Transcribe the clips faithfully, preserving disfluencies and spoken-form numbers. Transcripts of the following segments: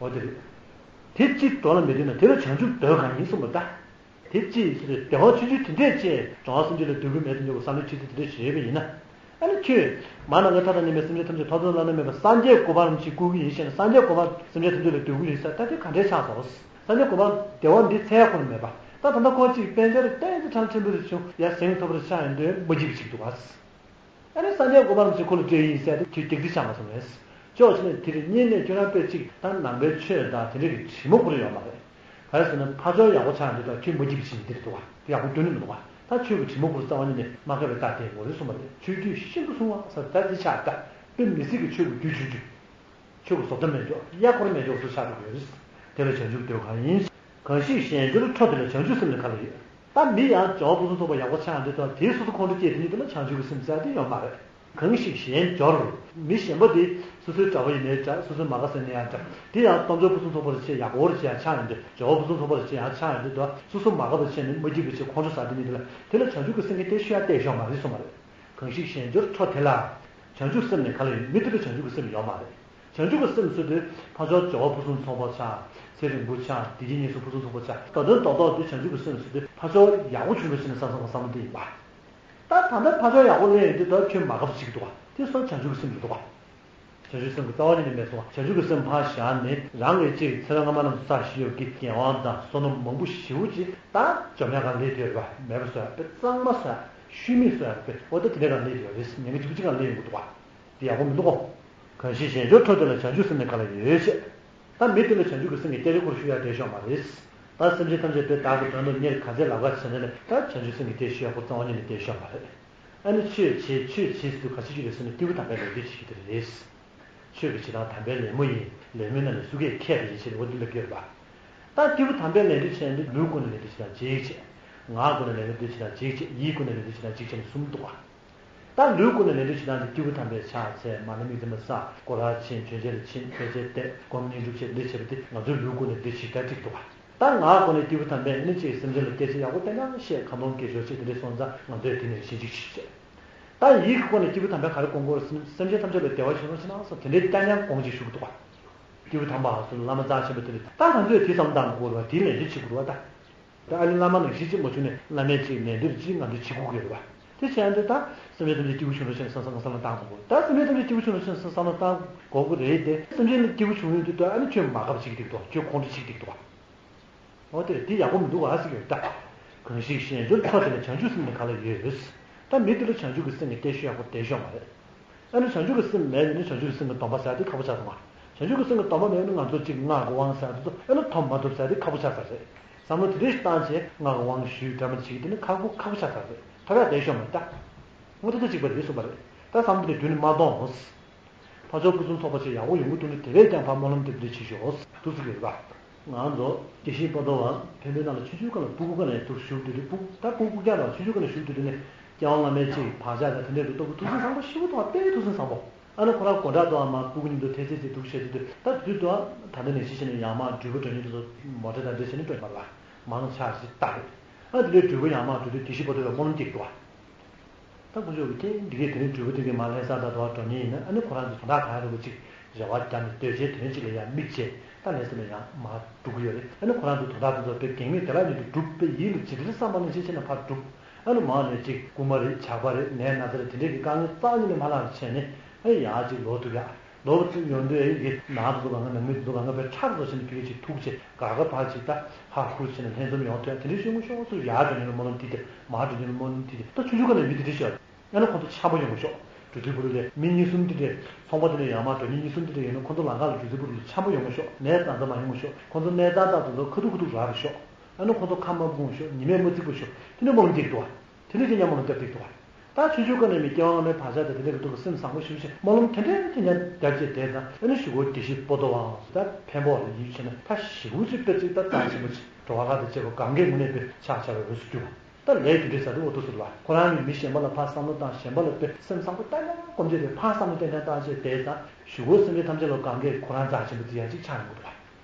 འོ་དེ་རེད། དེ་གཅིག་འགྲོ་ལ་མི་འདོད་ན་དེ་ལ་བྱང་ཆུབ་འདོད་གང་ཡིན་གསུངས་པ་ད། དེ་གཅིག་ཟེར་ཏེ་བདེ་བ་ཆུང་ཆུང་དེ་འདྲས་ཅེས་འགྲོ་བ་སེམས་ཅན་ལ་འདོད་ཀྱི་མེད་དུ་གྱུར་པའི་བསམ་བློ་ཆུང་ཆུང་དེ་འདྲས་བྱེད་པ་ཡིན་ན། ཨ་ནི་ཁྱོད་མ་ནམ་མཁའི་མཐའ་དང་མཉམ་པའི་སེམས་ཅན་ཐམས་ཅད་ཐོབ་ཐང་བླ་ན་མེད་པ་སངས་རྒྱས་གོ་འཕང་རིན་པོ་ཆེ་བཀུར་གྱི་ཡིན་ཞེ་ན། སངས་རྒྱས་གོ་འཕང་སེམས་ཅན་ཐམས་ཅད་ལ་འདོད་ཀྱི་ཡིན་ཟེར་ད་དེ་ག་འདྲས་ཆགས་སོང་། སངས་རྒྱས་གོ་འཕང་བདེ་བ་འདི་འཚོལ་ཡ་ཁོ་ན་མེད་པ། ད་ད་ལྟ་ཁོ་གཅིག་དཔལ་འབྱོར་ཏན་ཏན་ཕྲན་ཕྲན་པོ་རེ་བྱུང་ཡ་གཟེངས་ཐོབ་པར་ཆགས་ཡོང་དུས་མ་སྐྱིད་པ་ཅིག་འདུག་བ། ཨ་ནི་སངས་རྒྱས་གོ་འཕང་རིན་པོ་ཆེ་ཁོ་ལ་སྤྲད་ཡིན་ཟེར་ཏེ་ཁྱོད་སྐྱག་རྫུན་ཆགས་མ་སོང་ངས། ཅོག་བྱས་ནས་དེ་རིང་བརྙན་ནས་ཁྱོད་རང་དཔེ་གཅིག་ད་ནང་པའི་ཆོས་དང་དེ་འདྲ་གི་དྲི་མ་བསྐུར་ཡོད་མ་རེད། ག་རེ་ཟེར་ན་ཕ་ཕྱོགས་ཡག་པོ་ཆགས་འདི་དང་ཁྱོད་མ་སྐྱིད་པ་བྱེད་འདི་རེད་འདུག་བ། དེ་ཡག་པོ་སྐྱོན་ནི་མི་འདུག་བ། ད་ཆོས་ཀྱི་དྲི་མ་བསྐུར་རྩ་བ་ཉིད་ནས་མ་ཁེལ་བའི་རྟགས་དེ་ངོ་རེ་གསུངས་པ་རེད། ཆོས་བརྒྱུད་ཤིན་ཏུ་བཟུང་བ་ཟེར་ད་འདི་ཆགས་ད། དཔེ་མི་སྲིད་ཀྱི་ཆོས་ཀྱི་རྒྱུ་ཆུང་ཆུང་། ཆོས་ཀྱི་བཟོ་ལྟ་མེད་ཀྱོག་གཡག་འཁོར་མེད་ཀྱོག་སུ་ཆགས་འགྲོ་གི་ཡོད་རེད། དེ་ལ་བྱང་ཆུབ་འདོད་གང་ཡིན། གང་ཞིག་གཞན་འབྱོར་འཕྲོ་དེ་ལ་བྱང་ཆུབ་སེམས་ནི་ག་ལ་ཡོད། ད་མི་ཡང་ཇོ་བོ་ཕུན་སུམ་ཚོགས་པ་ཡག་པོ་ཆགས་འདི་དང་དེའི་སོ་སོ་ཁོང་ཁྲོ་སྐྱེས་དེ་ཉིད་དུ་ལ་བྱང་ཆུབ་ཀྱི་སེམས་ཟེར་དེ་ཡོད་མ་རེད། གང་ཞིག་གཞན་འབྱོར། མི་གཞན་པ་དེ་སོ་སོའི་གྲྭ་པ་ཡིན་ནའི་འདྲ། སོ་སོའི་མ་ག་ཟེར་ནའི་ཡང་འདྲ། དེ་ཡང་སྟོང་ཆོས་ཕུན་སུམ་ཚོགས་པ་རེ་ཆེ་ཡག་པོ་རེ་ཆེ་ཡང་ཆགས་ཡོང་དུས་ཇོ་བོ་ཕུན་སུམ་ཚོགས་པ་རེ་ཆེ་ཡང་ཆགས་ཡོང་དུས་དང་སོ་སོ་མ་ག་པ་ཆེ་ནི་མ་སྐྱིད་པ་ཆེ་ཁོང་ཁྲོ་ཟ་དེ་ཉིད་དུ་ལ་དེ་ལ་བྱང་ཆུབ་ཀྱི་སེམས་ཀྱི་དེ་ཤོད་ཡ་བལྟས་ཤོག་མ་རེད་གསུངས་པ་རེད། གང་ཞིག་གཞན་འབྱོར་འཕྲོ་དེ་ལ། བྱང་ཆུབ་སེམས་ནི་ག་ལ་ཡོད། མི་དེ་ལ་བྱང་ཆུབ་ཀྱི་སེམས་ཡོད་མ་རེད། བྱང་ཆུབ་ཀྱི་སེམས་ཟེར་དུས་ཕ་ཕྱོགས་ཇོ་བོ་ཕུན་སུམ་ཚོགས་པ་ཆགས། ཚེ་རིང་པོ་ཆགས། བདེ་སྐྱིད་ངན་སོང་ཕུན་སུམ་ཚོགས་པ་ཆགས། ད་དོན་རྡོག་རྡོག་དེ་བྱང་ཆུབ་ཀྱི་སེམས་ཟེར་དུས་ཕ་ཕྱོགས་ཡག་པོ་བྱུང་འགྲོ་ཕྱིན་ནས་བསམ་བསམ་བསམ་བློ་དེ་ཡིན་པ། ད་ད་ལྟ་ཕ་ཕྱོགས་ཡག་པོ་སླེབས་ཡོང་དུས་ད་ཁྱོད་མ་དགའ་བ་ཞིག་འདུག་བ། དེ་སོགས་བྱང་ཆུབ་ཀྱི་སེམས་རེད་འདུག་བ། བྱང་ཆུབ་སེམས་ཀྱི་རྩ་བ་ཉིད་ནས་མེད་སོང་བ། བྱང་ཆུབ་ཀྱི་སེམས་ཕར་བཞག་ནས་རང་གི་ཅིག་ཚེ་རབས་སྔ་མ་རྣམས་སུ་བསགས་བཞིན་ཡོད་ཀྱི་དགེ་བ་དང་བསོད་ནམས་མང་པོ་ཞེ་པོ་ཅིག་ད་འཇོམས་ཡག་ག་སླེབས་ཡོད་རེད་བ། མེད་པ་བཟོ་ཡག་དཔེ་གཙང་མ་བཟོ་ཡག་ཤུལ་མེད་བཟོ་ཡག་དཔེ་འོ་ད་དེ་འདྲ་ག་སླེབས་ཡོད་རེད། ཉེན་ཁ་ལྗིད་པོ་ཅིག་ག་སླེབས་ཡོང་གི་འདུག་བ། དེ་ཡག་པོ་མི་འདུག་གོ། གང་ཞིག་གཞན་འབྱོར་འཕྲོ་དེ་ལ་བྱང་ཆུབ་སེམས་ནི་ག་ལ་ཡོད་ཅེས། ད་མི་དེ་ལ་བྱང་ཆུབ་ཀྱི་སེམས་ཀྱི་སྐད་ཆ་ཁོ་རང་ཞུ་ཡག་བསྡད་ཤོག་མ་རེད། ད་སེམས་ཅན་ཐམས་ཅད་དེ་བདག་གི་དོན་དུ་གཉེར་ག་ཚད་ལབ་ག་བྱས་ནས་ལས་ད་བྱང་ཆུབ་སེམས་ཀྱི་སྐད་ཆ་ཞུ་ཡག་ཁོ་རྩ་བ་ཉིད་ནས་བསྡད་ཤོག་མ་རེད། ཨ་ནི་ཆོས་བྱེད་ཆོས་བྱེད་ཟེར་དུས་ག་ཅི་ཞིག་རེད་ཟེར་ན་སྐྱེས་བུ་དམ་པའི་ལས་དོན་བྱེད་ཀྱི་དེ་རེད། ཆོས་ཀྱི་བྱེད་སྟངས་དམ་པའི་ལད་མོ་ཡིན། ལད་མོའི་ནང་ནས་སུ་གས་མཁས་པ་ཡིན་ཞེས་འོ་འདི་ལ་སྐྱོར་བ། ད་སྐྱེས་བུ་དམ་པའི་ལས་དོན་བྱས་ནས་ལུས་ཀུན་ནས་ལས་དོན་བྱེད་ན་ཅིག་བྱེད། ངག་ཀུན་ནས་ལས་དོན་བྱེད་ན་ཅིག་བྱེད། ཡིད་ཀུན་ནས་ལས་དོན་བྱེད་ན་ཅིག་བྱེད་ནས་གསུམ་འདུག་བ། ད་ལུས་ཀུན་ནས་ལས་དོན་བྱེད་ན་སྐྱེས་བུ་དམ་པས་ཕྱག་འཚལ། མ་ཎི་དམིགས་བརྩེ་མ་བསགས། སྐོར་ར་ཕྱིན། མཆོད་མཇལ་ལ་ཕྱིན། མཆོད་མཇལ་བལྟས། སྒོམ་བསྙེན་སྒྲུབ་བྱེད། འདི་བྱེད་པ་དེ་ང་ཚོའི་ལུས་ཀུན་ནས་འདི་བྱེད་ད་ཅིག་འདུག་བ། ད་ངག་ཀུན་ནས་སྐྱེས་བུ་དམ་པས་ནི་ཅིག་སེམས་ཅན་ལ་སྐད་ཆ་ཡག་པོ་ཏན་ཏན་བཤད། ཁ་འདོན་དགེ་སྦྱོར་བྱེད་དེ་འདྲ་སོང་ཙང་ང་ཚོས་དེ་ནས་ཞིབ་འཇུག་ཞིག་བྱེད། ད་ཡིད་ཀྱི་སྒོ་ནས་སྐྱེས་བུ་དམ་པས་ག་རེ་དགོངས་དགོས་རེད་ཟེར་ན་སེམས་ཅན་ཐམས་ཅད་ལ་བདེ་བ་བྱུང་རོགས་བྱེད་ན་སོགས་དེ་འདྲའི་ཏན་ཏན་དགོངས་ཅིག་ཞུ་གི་འདུག་བ། སྐྱེས་བུ་དམ་པ་སོགས་བླ་མ་རྩ་ཆེན་པོ་དེ་ལ་ད་ང་ཚོས་དེ་བསམ་བློ་བཏང་དགོས་རེད་བ། དེའི་ལས་དོན་བྱེད་དགོས་རེད་བ་ད། ད་ཨ་ནི་བླ་མ་ནང་བཞིན་ཅིག་མ་བྱུང་ནས་བླ་མས་ཅིག་ལན་འདེབས་ཅིག་ང་ཚོས་བྱེད་དགོས་ཀྱི་རེད་བ། དེ་བྱས་ཡང་དེ་ད་སེམས་ཅན་ཐམས་ཅད་སྐྱིད་པོ་བྱུང་རོགས་བྱས་ན་བསམ་བསམ་བསམ་བློ་བཏང་དགོས། ད་སེམས་ཅན་ཐམས་ཅད་སྐྱིད་པོ་བྱུང་རོགས་བྱས་ན་བསམ་བསམ་བློ་བཏང་དགོས་ཀྱི་རེད་དེ། སེམས་ཅན་ལ་སྐྱིད་པོ་བྱུང་ཡོང་དུས་ད་ཨ་ནི་ཁྱོད་མ་དགའ་བ་བྱེད་ཀྱི་འདུག་དོ། ཁྱོད་ཁོང་ཁྲོ་བྱེད་ཀྱི་འདུག་དོ། འོ་དེ་དེ་ཡག་པོ་མི་འདུག་ག་ཟེར་གྱི་ཡོད་ད། གང་ཞིག་གཞན་འབྱོར་འཕྲོ་དེ་ལ་བྱང་ཆུབ་སེམས་ནི་ག་ལ་ཡོད། ད་མི་དེ་ལ་བྱང་ཆུབ་ཀྱི་སེམས་ཀྱི་གཏད་ཞུ་ཡག་པོ་གཏད་ཞོག་མ་རེད། ཨ་ནི་བྱང་ཆུབ་ཀྱི་སེམས་མེད་ནས་ནི་བྱང་ཆུབ་ཀྱི་སེམས་ཀྱི་སྡོམ་པ་ཟེར་དེ་ཁག་པོ་ཆགས་སོང་ང་། བྱང་ཆུབ་ཀྱི་སེམས་ཀྱི་སྡོམ་པ་མེད་ན་ང་ཚོ་གཅིག་སྔགས་ཀྱི་དབང་ཟེར་དེ་ཚོ་ཨ་ནི་ཐོབ་མ་ཐོབ་ཟེར་དེ་ཁག་པོ་ཆགས་ས་རེད། བསམ་བློ་དེ་འདྲ་ཞིག་བཏང་བྱས་སྔགས་ཀྱི་དབང་ཞུས་འདྲ་མི་བྱེད་ཀྱི་དེ་ནི་ཁག་པོ་ཁག་པོ་ཆགས་ས་རེད། ཐབས་ཡག་གཏད་ཞོག་མ་རེད་ད། འོ་དེ་ཚོ་གཅིག་པ་རེད་གསུངས་པ་རེད། ད་བསམ་བློ་དེ་རྒྱུན་ནས་མ་གཏོང་། ཕར་ཕྱོགས་ཕུན་སུམ་ཚོགས་པ་ཞིག་ཡག་པོ་ཡོང་གི་འདུག་ན་དེ་བས་ཀྱང་ཕར་སྨོན་ལམ་རྒྱབ་རེས་བྱེད་ཤོག་ཐུགས་སུ་ཡོད་པ། ང་ཚོ་དགེ་བཤེས་པོ་ཏོ་བ་འཕན་པོའི་ནང་ལ་ཆུང་ཆུང་སྒང་ལ་སྤུ་གུ་སྒང་ནས་དུ་བཞུགས་དུས་དུ་སྤུ་ད་སྤུ་གུ་རྐྱང་དང་ཆུང་ཆུང་སྒང་ནས་བཞུགས་དུས་དུ་ནས་སྐྱེ་བ་སྔ་མའི་ཆེད་བག་ཆགས་དང་དེ་འདྲས་དུ་སྟོབས་ཀྱི་ཐུགས་སེམས་བཟང་པོ་ཞེ་པོ་འདུག་དཔེ་ཐུགས་སེམས་བཟང་པོ། ཨ་ནི་ཁོ་རང་སྒོ་འགྲམ་དུ་ཨ་མ་སྤུ་གུ་མཉམ་དུ་ཐལ་ཚད་ཅིག་འདུག་བཤད་དུས་དུ་ད་དུས་དུ་ད་ལྟ་ནས་གཞི་བྱས་ནས་ཡར་མར་འགྲུལ་པ་འགྲོ་མཁན་དུ་མོ་ཊ་དང་འདྲ་བྱས་ནས་འགྲོ་མ་རེད་པ། མང་ཆ་ཞིག་ལྟ་རེད། ཨ་དེ་འདྲའི་འགྲུལ་པ་ཡར་མར་འགྲོ་དུས་དགེ་བཤེས་པོ་ཏོ་བས་སྨོན་ལམ་རྒྱག་འདུག་པ། ད་ཁོ་ཚོ་གི་དེ་འདི་གའི་དེ་རིང་གྲུབ་པ་དེ་གའི་མར་ལྷ་ས་ད་དུང་འགྲོ་ཉེན་ཡིན་ན་ཨ་ནི་ཁོ་རང་ཚོ་དོན་དག་གང་རུང་བ་ཅིག་རེ་བ་བརྒྱབ་ནས་སྡོད་བྱས་དོན་གཅིག་ལ་ཡང་དམིགས་བྱས་ད་ལས་ས་ལ་ཡང་མར་འགྲོ་གི་ཡོད་རེད། ཨ་ནི་ཁོ་རང་ཚོ་དོན་དག་དེ་ཚོ་དཔེ་གེགས་མེད་བདེ་བླག་མཉམ་དུ་འགྲུབ་པའི་ཡིད་ལ་ཇི་ལྟར་བསམ་པ་ནང་བཞིན་བྱས་ནས་ཕར་འགྲུབ། ཨ་ནི་མར་ནས་ཅིག་རྐུན་མ་རེད་ཇག་པ་རེད་ནད་ན་ཚ་རེད་དེ་འདྲས་ཀྱི་དཀའ་ངལ་རྩ་བ་ཉིད་ནས་མ་ལྷག་པ་བྱས་ནས་ཨ་ཡར་ཅིག་ལོག་ཐུབ་ཡག་ལོག་ཐུབ་ཡོང་དུས་ཨ་ཡིན་གྱི་ནང་དུ་གང་ག་ནང་མི་དུ་གང་ག་དཔེ་ཁྲག་བཟོ་བྱས་ནས་ཕ་གི་ཅིག་ཐུག་བྱས་དགའ་དགའ་ཕར་ཅིག་ད་ཧ་ཧུར་བྱས་ནས་ལྷན་འཛོམས་ཡོང་ཐུབ་ཡག་དེ་འདྲས་ཤོད་དགོས་ཤོག་ཚུར་ཡར་འགྲོ་མཁན་ལ་སྨོན་ལམ་དེ་དེ་མར་འགྲོ་མཁན་ལ་སྨོན་ལམ་དེ་དེ་ད་ཆུང་ཆུང་སྒང་ནས་མི་དེ་འདྲས་ཤོད། ཨ་ནི་ཁོང་ཚོ་འཆམ་པོ་ཡོང་གི་ཤོག་གྲུ་ཐིག་པོ་རུ་ལས་མི་གཉིས་གསུམ་དེ་འདྲས་ཚོང་པ་དེ་འདྲས་ཡར་མར་འགྲོ་མཁན་གཉིས་གསུམ་དེ་འདྲས་ཡོད་ན་ཁོང་ཚོ་ལམ་ཁ་ལ་གྲུ་ཐིག་པོ་རུ་ལ་འཆམ་པོ་ཡོང་གི་ཤོག་ནད་ཙང་ཙང་མ་ཡོང་གི་ཤོག་ཁོང་ཚོ་ནད་ཙང་ཙང་དེ་ཚོ་ཁ་ཐུག་ཁ་ཐུག་རག་གི་ཤོག་ཨ་ནི་ཁོང་ཚོ་ཁ་མ་སྐུང་ཤོག་ཉི་མས་མ་བརྩིགས་པ་ཤོག་དེ་འདྲས་སྨོན་ལམ་རྒྱག་གི་འདུག་བ། དེ་འདྲས་ཀྱི་མཉམ་སྨོན་ལམ་རྒྱབ་བསྡད་ཀྱི་འདུག་བ། ད་ཆུང་ཆུང་སྒང་ནས་མི་སྐྱེ་བ་སྔ་མའི་བག་ཆགས་དང་དེ་འདྲས་ཀྱི་སྡུག་གི་སེམས་བཟང་པོ་ཞེ་པོ་ཅིག་སྨོན་ལམ་དེ་འདྲས་དེ་མཉམ་རྒྱབ་བྱས་བསྡད་ཙང་ཨ་ནི་གཞུག་གུ་དགེ་བཤེས་པོ་ཏོ་བའང་ད་འཕན་པོ་བ་ལ་ཡིད་ཆེས་ན་ད་ཞེ་པོ་ཅིག་དཔེ་ཅིག་ད་རྩ་ཆེན་པོ་ཅིག་འགྲོ་བ་ལྷ་དང་བཅས་པ་གང་གའི་ངོས་ནས་དཔེ་ཕྱག་བྱ་བའི་འོས་སུ་གྱུར་བ། ད་ལས་རྒྱུ་འབྲས་ཟ་འདུག་འོ་ཐུགས་སུ་རུ་བ། ཁོ་རང་གིས་མི་གཞན་པ་ལ་ཕར་བསམ་བློ་བཏང་གཞན་པ་ལ་དཔེ་སེམས་བཟང་པོ་ལྟ་ན་སྐོམ་བྱས་ཏེ་ཕར་བསམ་བློ་ཏན་ཏན་བཏང་བྱས་བསྡད་ཙང་གཞུག་གུ་སེམས་ཅན་ཐམས་ཅད་ལ་གང་གས་ཁོ་རང་རྩ་ཆེན་པོ་བརྩི་ཡག་ཅིག་ཆགས་ཡོང་གི་འདུག་བ།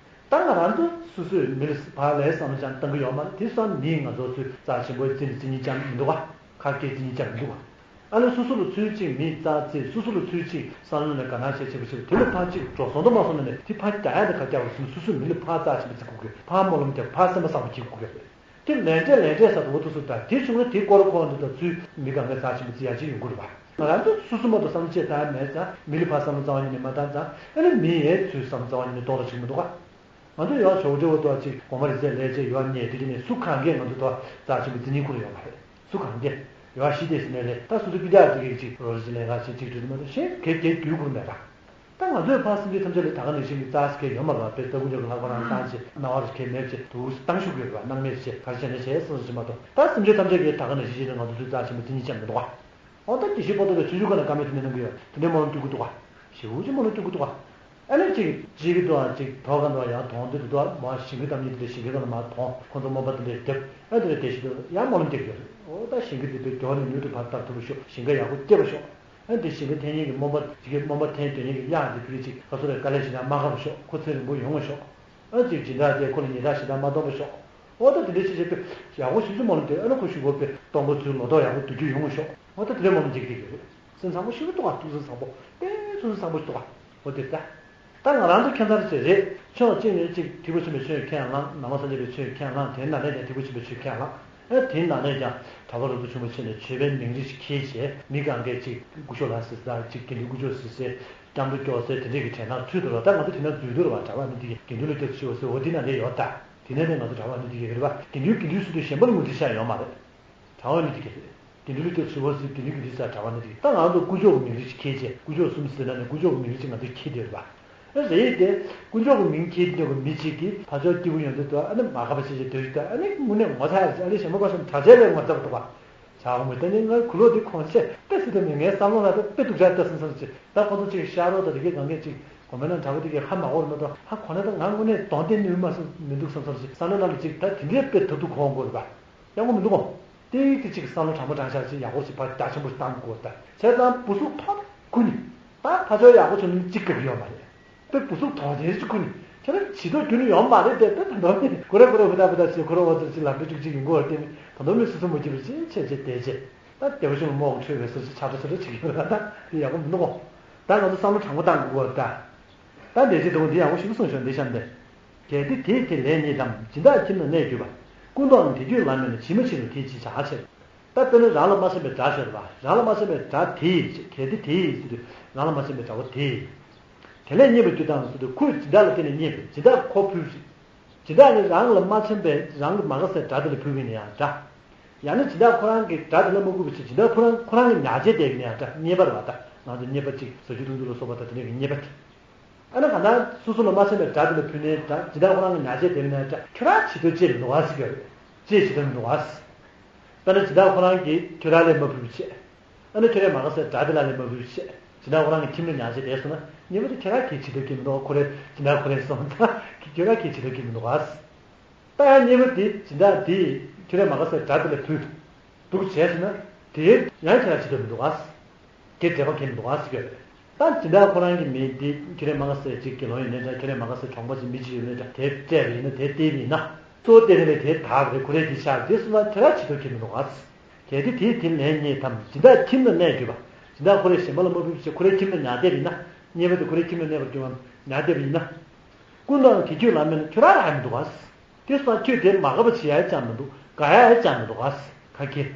ད་ང་རང་ཚོ་སོ་སོས་མི་ལ་ཕར་ལས་བསམ་བློ་ཅང་བཏང་གི་ཡོད་མ་རེད། དེ་སོང་མིས་ང་ཚོ་ཚོའི་རྩ་ཆེན་པོའི་བརྩི་ནས་བརྩི་མཁན་ཅང་མི་འདུག་བ། ཁ་སྐད་བརྩི་མཁན་ཅང་མི་འདུག་བ། ཨ་ནི་སོ་སོ་ལ་ཚུར་གཅིག་མི་རྩ་རྩེ། སོ་སོ་ལ་ཚུར་གཅིག་བསམ་བློ་ནས་དགའ་སྣང་བྱེད་བྱེད་པ་བྱེད་པ་དེ་ལ་ཕར་གཅིག་འགྲོ་སོང་དུ་མ་སོང་ན་ནས་དེ་ཕར་རྒྱག་ཡ་དེ་ག་རྒྱག་པ་སོང་ན། སོ་སོའི་མི་ལ་ཕར་རྩ་ཆེན་པོ་བརྩི་དགོས་ཀྱི། ཕར་སྨོན་ལམ་རྒྱག་ཕར་སེམས་པ་བཟང་པོ་བྱེད་དགོས་ཀྱི་རེད། དེ་ལས་འབྲས་ལས་འབྲས་ཟེར་དུ་འོ་དུ་སུ་ད་དེ་བྱུང་ན་དེ་སྐོར་ཁོ་འདི་དང་ཚུལ་མི་གང་གའི་རྩ་ཆེན་པོ་བརྩི་ཡ་ཅིག་ཡོང་གི་རེད་པ། ང་རང་ཚོ་སོ་སོ་མ་གཏོགས་བསམ་བློ་ཅིག་བཏང་ཡ་མེད་ཙང་མི་ལ་ཕར་བསམ་བློ་རྩ་བ་ཉིད་ནས་མ་བཏང་ཙང་ཨ་ནི་མི་ཡའི་ཚུལ་བསམ་བློ་རྩ་བ་ཉིད་ནས་གཏོང་རོགས་བྱེད་ཀྱི་མི་འདུག་ག་ང་ཚོ་ཡོ་ཞོགས་ཇོ་བོ་ཏོ་ཅིག་དགོང་མོ་རི་ཚེ་ལས་བྱེད་ཡོ་ཉེ་དེ་གི་ནས་སུ་གང་གས་ང་ཚོ་ཏོ་རྩ་ཆེན་པོ་བརྩི་ཉིན་ཁུར་ཡོད་མ་རེད། སུ་གང་གས་ཡོ་ཤི་དེ་སི་ནས་ལས་ད་སུ་དུ་པི་ཏ་དེ་གི་ཅིག་རོ་རི་ཅི་ལས་ཀ་ཅིག་ཅིག་དུ་མ་གཏོགས་གཞན་གས་གས་དུས་ཁུར་མེད་ར། ད་ང་ཚོས་ཕར་སེམས་ཅན་ཐམས་ཅད་ལ་ད་ག་ནང་བཞིན་གྱི་རྩ་སི་གས་ཡོད་མ་ར་པས་ད་ཀུན་ཀྱང་ལྷག་པ་རང་བཏང་ཅིག་སྣང་བ་རུ་གས་མེད་ཅིག་དུ་བཏང་ཤུགས་ཡོད་ར་སྣང་མེད་ཅིག་ག་རེ་བྱས་ནས་བྱས་སོང་ཟེར་མ་གཏོགས་ད་སེམས་ཅན་ཐམས་ཅད་ཀྱིས་ད་ག་ནང་བཞིན་བྱས་ནས་ང་ཚོ་ཚོའི་རྩ་ཆེན་པོ་བརྩི་ཉིན་ཅང་མི་འདུག་ག་འོ་ད་དེ་བཞིན་པོ་ཏོ་ལ་ཆུང་ཆུང་སྒང་ནས་བཀའ་མོལ་དེ་འདྲ་གནང་གི་ཡོད། དེ་འདྲའི་སྨོན་ལམ་སྟོན་གི་འདུག་ག་ཞེ་པོ་ཅིག་སྨོན་ལམ་སྟོན་གི་འདུག་ག་ཨ་ནི་ཅིག་ཅིག་གི་འདུག་ཨ་ཅིག་དོ་ག་འདུག་ཨ་ཡང་དོང་དེ་འདུག་ཨ་མ་ཞིང་གི་གཏམ་ཉིད་དེ་འདྲ་ཞིང་གི་གང་ལ་མ་དོང་ཁོ་ཚོ་སྨོན་པ་དེ་འདྲ་རྒྱབ་ཨ་དེ་འདྲ་དེ་བཞིན་དུ་ཡང་སྨོན་ལམ་རྒྱག་གི་ཡོད། འོ་ད་ཞིང་གི་དེ་འདྲ་མགྱོགས་ནས་མྱུར་དུ་བར་ཐག་ཐུབ་པ་ཤོག་ཞིང་ཁ་ཡག་པོ་སྐྱེ་བ་ཤོག་ཨ་དེ་ཞིང་ཁ་འཐེན་མཁན་གྱི་སྨོན་པ་ཅིག་གི་སྨོན་པ་འཐེན་སྡོད་མཁན་གྱི་གཡག་དེ་ཕ་གི་ཅིག་ག་ཚོད་རེད་དཀའ་ལས་ཞེ་དྲག་མ་ཁག་པ་ཤོག་ཁོ་ཚེ་རིང་པོ་ཡོང་བ་ཤོག་ཨ་ཅིག་སྦྱིན་བདག་དེ་ཁོ་ལ་ཉེས་དག་ཞེ་དྲག་མ་གཏོང་པ་ཤོག་འོ་ད་དེ་འདྲའི་ཆེ་ཆེ་དཔེ་ཡག་པོ་ཞིག་ཅིག་སྨོན་ལམ་དེ་ཨ་ན་ཁོ་ཞུ་དགོས་པའི་སྟོང་པ་ཚུལ་ལོ་ཏོག་ཡག་པོ་བསྡུ་རྒྱུ་ཡོང་བ་ཤོག་འོ་ད་དེ་འདྲའི་སྨོན་ལམ་ཅིག་དེ་གི་རེད། སེམས་བཟང་པོ་ཞིག་འདུག་ག་ཐུགས་སེམས་བཟང་པོ་དཔེ་ཐུགས་སེམས་བཟང་པོ་ཞིག་འདུག་ག་འོ་དེ་ད། ད་ང་རང་ཚོ་ཁྱད་མཚར་ཅིག་རེད། ཕྱོགས་གཅིག་ནས་གཅིག་ཐེག་པ་ཆེན་པོའི་ཆོས་ཁས་བླངས། ནང་པ་སངས་རྒྱས་པའི་ཆོས་ཁས་བླངས། དེའི་ནང་ནས་ཀྱང་ཐེག་པ་ཆེན་པོའི་ཆོས་ཁས་བླངས། ཨེ་དེའི་ནང་ནས་ཀྱང་གྲྭ་པ་རུ་ཚོ་ཆུང་བ་ཕྱིན་ནས་ཆོས་པའི་མིང་རིགས་ཤིག་ཁྱེར་བྱས་མི་གང་གས་གཅིག་སྐུ་ཞབས་ལགས་ཟེར་ད་གཅིག་དགེ་འདུན་སྐུ་ཞབས་ཟེར་ཟེར་སྐྱབས་འགྲོ་སྐྱོར་ཟེར་དེ་འདྲས་ཀྱི་གྲས་ནང་ཚུད་འདུག་ལ། ད་ང་ཚོ་དེ་ན་འཛུལ་འདུག་ལ་བ། གྲྭ་པ་མི་དེ་གི་དགེ་འདུན་ལ་སྐྱབས་ཞུ་བ་ཟེར་འོ་དེ་ནང་ནས་ཡོད་ད། དེ་ནས་ནས་ང་ཚོ་གྲྭ་པ་མི་དེ་གི་རེད་པ། དགེ་འདུན་དགེ་འདུན་ཟེར་དུས་གཞན་པ་ལ་ངོས་འཛིན་བྱ་ཡོད་མ་རེད། གྲྭ་པ་མི་དེ་ག་རེད། དགེ་འདུན་ལུགས་དེ་ཞུ་བ་ཟེར་དགེ་འདུན་གྱི་རིགས་སར་གྲྭ་པ་མི་དེ་ག་ད་ང་ཚོ་དཀོན་མཆོག་གི་མིང་རིགས་ཅིག་ཁྱེར་བྱས་དཀོན་མཆོག་གསུམ་ཟེར་ན་ནི་དཀོན་མཆོག་གི་མིང་རིགས་ཅིག་ང་ཚོས་ཁྱེར་བསྡད་ཡོད་པ། ཨ་རེད་དེ། དཀོན་མཆོག་གི་མིང་ཁྱེར་བསྡད་ཡོད་པའི་མི་གཅིག་གིས་ཕར་ཕྱོགས་སྐྱིད་པོ་ཡོང་དུས་དུ་ཨ་ནི་མ་ཁ་པ་བྱེད་བྱེད་སྡོད་ཀྱི་འདུག་ཨ་ནི་དངོས་གནས་ངོ་ཚ་ཡ་རེད། ཨ་ནི་ཞྭ་མོ་པ་ཤམ་དྲག་ཆེ་ལས་ངོ་ཚ་བ་འདུག་པ། བྱ་དགོས་མོད་དེ་ནི་ང་གུ་ལོག་འདི་གོང་ཆེ་དཔེ་སྲིད་དུ་མི་ངའི་བསམ་བློ་ལ་ད་དཔེ་སྡུག་ཅག་ལྟ་སོང་བསམ་ཅིག་ད་ཁོ་ཚོ་ཅིག་ཤ་རོགས་དང་དེ་གའི་གང་གས་ཅིག་གོ་མེད་ན་དྲ་བ་དེ་གའི་ཧ་མ་གོ་རེད་མ་གཏོགས་ཧ་གོ་ན་ད་ང་དངོས་གནས་གདོང་བསྟན་ནུས་མ་སོང་མི་འདུག་བསམ་བསམ་ཅིག་བསམ་བློ་ནང་ལ་ཅིག་ད་དེ་འདྲའི་དཔེ་ཐབས་སྡུག་གོ་འགོ་རེད་པ། ཡག་པོ་མི་འདུག་གོ། ཏིག་ཏིག་ཅིག་བསམ་བློ་དྲང་པོ་དྲང་བཞག་ཅིག་ཡག་པོ་ཞིག་ཕར་རྒྱ་ཆེན་པོ་ཞིག་བཏང་དགོས་ད། བྱས་ཙང་བུ་སུག་ཐོག་ནས་ཁུ་ནི། ད་ཕ་ཆོས་ཡག་པོ་བྱུང་ནི་གཅིག་གི་ཡོད་མ་རེད། དཔེ་བུ་སུག་ཐོག་ཆེན་ཅིག་ཁུ་ནི། ཁྱེད་རང་བྱི་དོར་རྒྱུ་ནི་ཡོད་མ་རེད་དེ་ད་ད་འདོད་ནི་ཁོ་རེ་ཁོ་རེ་ཧུ་ད་ཧུ་ད་ཞེས་ཁོ་རེ་འོ་ཙི་ཅིག་ལམ་འགྲོ་བཅུག་ཅིག་ཡིན་གོ་བར་བརྟེན་ད་འདོད་མི་སུ་སུ་མ་བགྱིས་པར་ཅི་བྱས་བྱས་བསྡད་བྱས། ད་སྡེ་པ་ཆུང་ལ་རྨོག་གི་འཕྲོད་པའི་སུ་ཆག་ཁྲ་སུ་རེ་བྱེད་ཀྱི་ཡོད་ད་ད་དེ་ཡག་པོ་མི་འདུག་གོ། ད་ང་ཚོ་བསམ་བློ་དྲང་པོ་བཏང་དགོས་གོ་ད། ད་འདས་རྗེས་དུ་འདི་ཡག་པོ་ཞིག་གསུངས་ཤོག་འདི་ཤམ་འདི། གལ་ཏེ་དེས་དེ་ལན་རྙེད་དམ། སྦྱིན་བདག་ཁྱིམ་ན་གནས་གྱུར་པ། ཀུན་ཏུའང་དེ་ཁྱོད་ལ་མིན་ན། ཇི་མ་ཇི་བཞིན་དུ་དེས་ཇི་བྱ་ཕྱིར། ད་དཔེར་ན་རང་ལ་མ་འཆམ་པའི་དགྲ་ཤོར་བ། རང་ལ་མ་འཆམ་པའི་དགྲ་དེས་ཇི། གལ་ཏེ་དེས་ཟེར་དུས་རང་ལ་མ་འཆམ་པའི་དགྲ་བོ་དེས། དེ་ལན་རྙེད་པར་གྱུར་ཏམ་ཟེར་དུས་ཁོས་སྦྱིན་བདག་ལ་བརྟེན་ནས་རྙེད་པས་སྦྱིན་བདག་ཁོ་ཕུལ་ཞིག་སྦྱིན་བདག་ནི་རང་ལ་མ་འཆམ་པའི་རང་གི་མ་དགའ་སའི་དགྲ་དེ་ལ་ཕུལ་བས་ན་ཡང་འདྲ། ཡང་ན་སྦྱིན་བདག་ཁོ་རང་གི་དགྲ་དེ་ལ་མ་ཕུལ་བ་བྱས་སྦྱིན་བདག་ཁོ་རང་ཁོ་རང་གི་ཉག་ཆས་དེ་བས་ན་ཡང་འདྲ། རྙེད་པ་རེད་བ་ད། ང་ཚོ་རྙེད་པ་གཅིག་ཟ་རྒྱུ་འཐུང་རྒྱུ་ལ་སོགས་པ་དང་དེ་འདྲ་གི་རྙེད་པ་དེ། ཨ་ནི་གང་ལྟར་སོ་སོ་ལ་མ་འཆམ་པའི་དགྲ་དེ་ལ་ཕུལ་ནའི་འདྲ། སྦྱིན་བདག་ཁོ་རང་གི་ཉག་ཆས་དེ་བས་ན་འདྲ། ཁྱོད་རང་བྱི་དོར་ཅི་ལ་འདུག་ག་ཟེར་གྱི་ཡོད་རེད། ཅི་བྱི་དོར་མི་འདུག་ག་ཟེར། དཔེར་ན་སྦྱིན་བདག་ཁོ་རང་གིས་ཁྱོད་རང་ལ་མ་ཕུལ་བྱས། ཨ་ནི་ཁྱོད་རའི་མ་དགའ་སའི་དགྲ་དེ་ལ་ལས་མ་ཕུལ་བྱས། སྦྱིན་བདག་ཁོ་རང་གི་ཁྱིམ་ལ་ཉག་ཆས་དེ་སོང་ན་ཉེ་བར་དུ་ཁྱོད་རང་གིས་བྱི་དོར་གྱི་མི་འདུག་ཁོ་རའི་སྦྱིན་བདག་ཁོ་རའི་སོང་ཙང་ཁྱོད་རང་གིས་བྱི་དོར་གྱི་མི་འདུག་ག་ཟེར། ད་ཡང་ཉེ་བར་དུ་སྦྱིན་བདག་དེས་ཁྱོད་རའི་མ་དགའ་སའི་དགྲ་དེ་ལ་ཕུལ། འདུག་བྱས་སོང་ན། དེ་ཡང་ཁྱེད་རང་བྱེད་ཐུབ་མི་འདུག་ག་དེ་འབྲེལ་བ་གལ་མི་འདུག་ག་ཟེར་གྱི་ཡོད་རེད། ད་སྦྱིན་བདག་ཁོ་རང་གི་མི་དེ་ཁྱེད་རའི་མ་དགའ་སའི་ཅིག་དགེ་སློང་ཡིན་ནའི་འདྲ། ཁྱེད་རའི་མ་དགའ་སའི་གྲོང་པ་ཅིག་མི་ཅིག་ཡོད་ནའི་འདྲ། དེ་སྤྲད་པ་ཡིན་ན་དེ་སྟེར་བ་ཡིན་ན། གཙོ་བོ་སྟེར་མཁན་ལ་དེ་དག་རེད། ཁོ་རའི་དེ་ཆགས་རེད། དེ་སོང་ན་ཁྱེད་རང་བྱེད་ཐུབ་གལ་མི་འདུག་ག་གལ་ཏེ་དེས་དེ་ལན་རྙེད་དམ། སྦྱིན་བདག་ཁྱིམ་ན་གནས་གྱུར་པ། སྦྱིན་བདག་ཁོ་རའི་གཞན་པ་ལ་མ་ཕུལ་བྱས་ཁོ་རའི་ཁྱིམ་ན་ཉག་སྟེར་བ་ཡིན་ན། ཉེ་བར་དུ་ཁོ་རའི་ཁྱིམ་ན་གནས་པར་གྱུར་པའམ་ཉག་སྟེར་བ་ཡིན་ན། ཀུན་ཏུའང་དེ་ཁྱོད་ལ་མིན་ན། ཁྱོད་རང་རག་མི་འདུག་ག་དེ་སོང་ཁྱོད་དེ་མ་དགའ་བ་བྱེད་ཡ་ཅང་མི་འདུག་དགའ་ཡ་ཅང་མི་འདུག་ག་ག་གེ།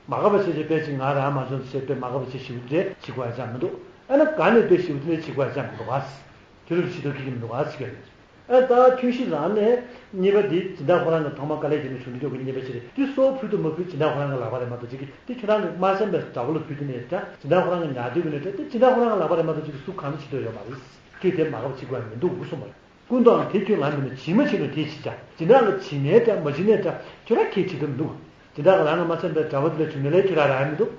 མ་དགའ་བ་བྱེད་ཅེས་པས་ཅིག་ང་རང་མ་བྱུང་ཟེར་པས་མ་དགའ་བ་བྱེད་ཞིབ་རེ་བྱེད་དགོས་ཡ་ཅང་མི་འདུག་ཨ་ན་དགའ་ནས་པས་ཞིབ་རེ་བྱེད་དགོས་ཡ་ཅང་མི་འདུག་ག་དེ་ལུགས་ཤི་དོ་གི་གི་མི་འདུག་ག་ཟེར་གྱི་རེད། ཨ་ད་ཐུན་བཞི་རང་ནས་གཉིས་པ་འདི་སྦྱིན་བདག་ཁོ་རང་གི་ཐོག་མ་དཀའ་ལས་བརྒྱབ་ནས་བྱུང་མི་འདུག་གི་གཉིས་པ་ཅི་རེད། འདི་སོ་ཕུལ་དུ་མ་ཕུལ་སྦྱིན་བདག་ཁོ་རང་གི་ལག་པ་རེད་མ་གཏོགས་ཅིག་གི་འདི་ཁྱོད་རང་གི་མ་བྱམས་པའི་དགྲ་བོ་ལ་ཕུལ་དུ་ནས་འདྲ། སྦྱིན་བདག་ཁོ་རང་གི་ཉག་སྟེར་གི་ནས་འདྲ། འདི་སྦྱིན་བདག་ཁོ་རང་གི་ལག་པ་རེད་མ་གཏོགས་ཅིག་གི་སུ་གང་ལ་བྱེད་འདོད་ཡོད་མ་རེད། ཁྱོད་དེ་མ་དགའ་བ་བྱེད་དགོས་ཡ་མི་འདུག་གསུངས་པ་རེད། ཀུན་ཏུའང་དེ་ཁྱོད་ལ་མིན་ན། ཇི་མ་ཇི་ལྟར་དེས་ཇི་བྱ། སྦྱིན་བདག་ལ་བྱིན་ནའི་འདྲ་མ་བྱིན་ནའི་འདྲ། ཁྱོད་རང་གིས་བྱེད་ཐུབ་མི་འདུག་སྦྱིན་བདག་གིས་རང་ལ་མ་འཆམ་པའི་དགྲ་བོ་དེ་ལ་བྱུང་ནའི་ཁྱོད་རང་རག་ཡ་མི་འདུག་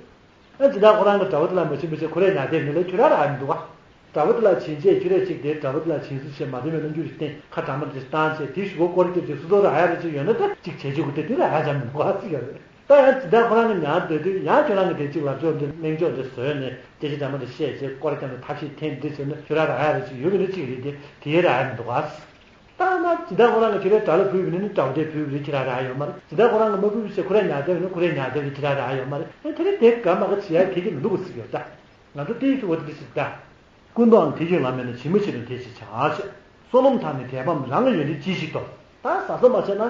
ཨ་སྦྱིན་བདག་ཁོ་རང་གིས་དགྲ་བོ་དེ་ལ་མ་བྱིན་པ་བྱས་ཁོ་རའི་ཉག་སྟེར་ནའི་ཁྱོད་རང་རག་ཡ་མི་འདུག་ག་དགྲ་བོ་དེ་ལ་བྱིན་བྱས་ཁྱོད་རས་ཅིག་དེ་དགྲ་བོ་དེ་ལ་བྱིན་སུ་བྱས་མ་བདེ་བའི་རྣམ་འགྱུར་ཞིག་བསྟན། ཁ་གྲང་མ་དེ་བཏང་བྱས་དེ་ཞུ་གོ་སྐོར་རྒྱབ་བྱས་སུ་ཐོག་རག་ཡ་རེ་ཅིག་ཡོད་ན་ད་ཅིག་བྱས་ཆོག་གི་དེ་དེ་རག་ཡ་ཅང་མི་འདུག་ག་ཟེར་གྱི་རེད། ད་ཡང་སྦྱིན་བདག་ཁོ་རང་གི་ཉག་སྟེར་དུས་ཡང་ཁྱོད་རང་གིས་དེ་གཅིག་ལབ་ཕྱོགས་འདི་གླེང་ཕྱོགས་འདི་བཟོས་ནས་སྐད་ཆ་འདྲ་མ་འདྲ་བཤད་བྱས་སྐོར་རྒྱབ་ནས་ཐབས་ཤེས་འཐེན་འདི་བྱས་ན་ཁྱོད་རང་རག་ཡ་རེ་ཅིག་ཡོད་པ་ནི་གཅིག་རེད་དེ་དེ་རག་ཡ་མི་འདུག་ག་ཨ་ན་ཇི་ལྟར་ཁོ་རང་གི་ཁྱོད་རའི་དགྲ་ལ་ཕུལ་བ་ཡིན་ན་དགྲ་བོ་དེ་ཕུལ་བ་རེད། ཁྱེད་རང་རག་ཡོད་མ་རེད། ཇི་ལྟར་ཁོ་རང་གི་མ་ཕུལ་བ་བྱས་ཁོ་རའི་ཉག་ཕྲ་བ་ཡིན་ན་ཁོ་རའི་ཉག་ཕྲ་བ་རེད། ཁྱེད་རང་རག་ཡོད་མ་རེད། ཨ་དེ་ནི་དེ་དགའ་མ་དགའ་བྱེད་ཡ་ཁྱེད་ཀྱིས་མི་འདུག་གོ་ཟེར་གྱི་ཡོད་ད། ང་ཚོ་ཏོག་ཙམ་འོ་དེ་འདྲ་ཞིག་ད། ཀུན་ཏུའང་དེ་བཞིན་ལམ་མེད་ན། ཇི་མ་ཇི་བཞིན་དེ་བཞིན་བྱ་ཞེས། བསོད་ནམས་དང་ནི་དད་པའམ་རང་གི་ཡོན་ཏན་ཅི་ཞིག་ཏུ། ད་ཟ་ཟ་མ་བྱས་ན།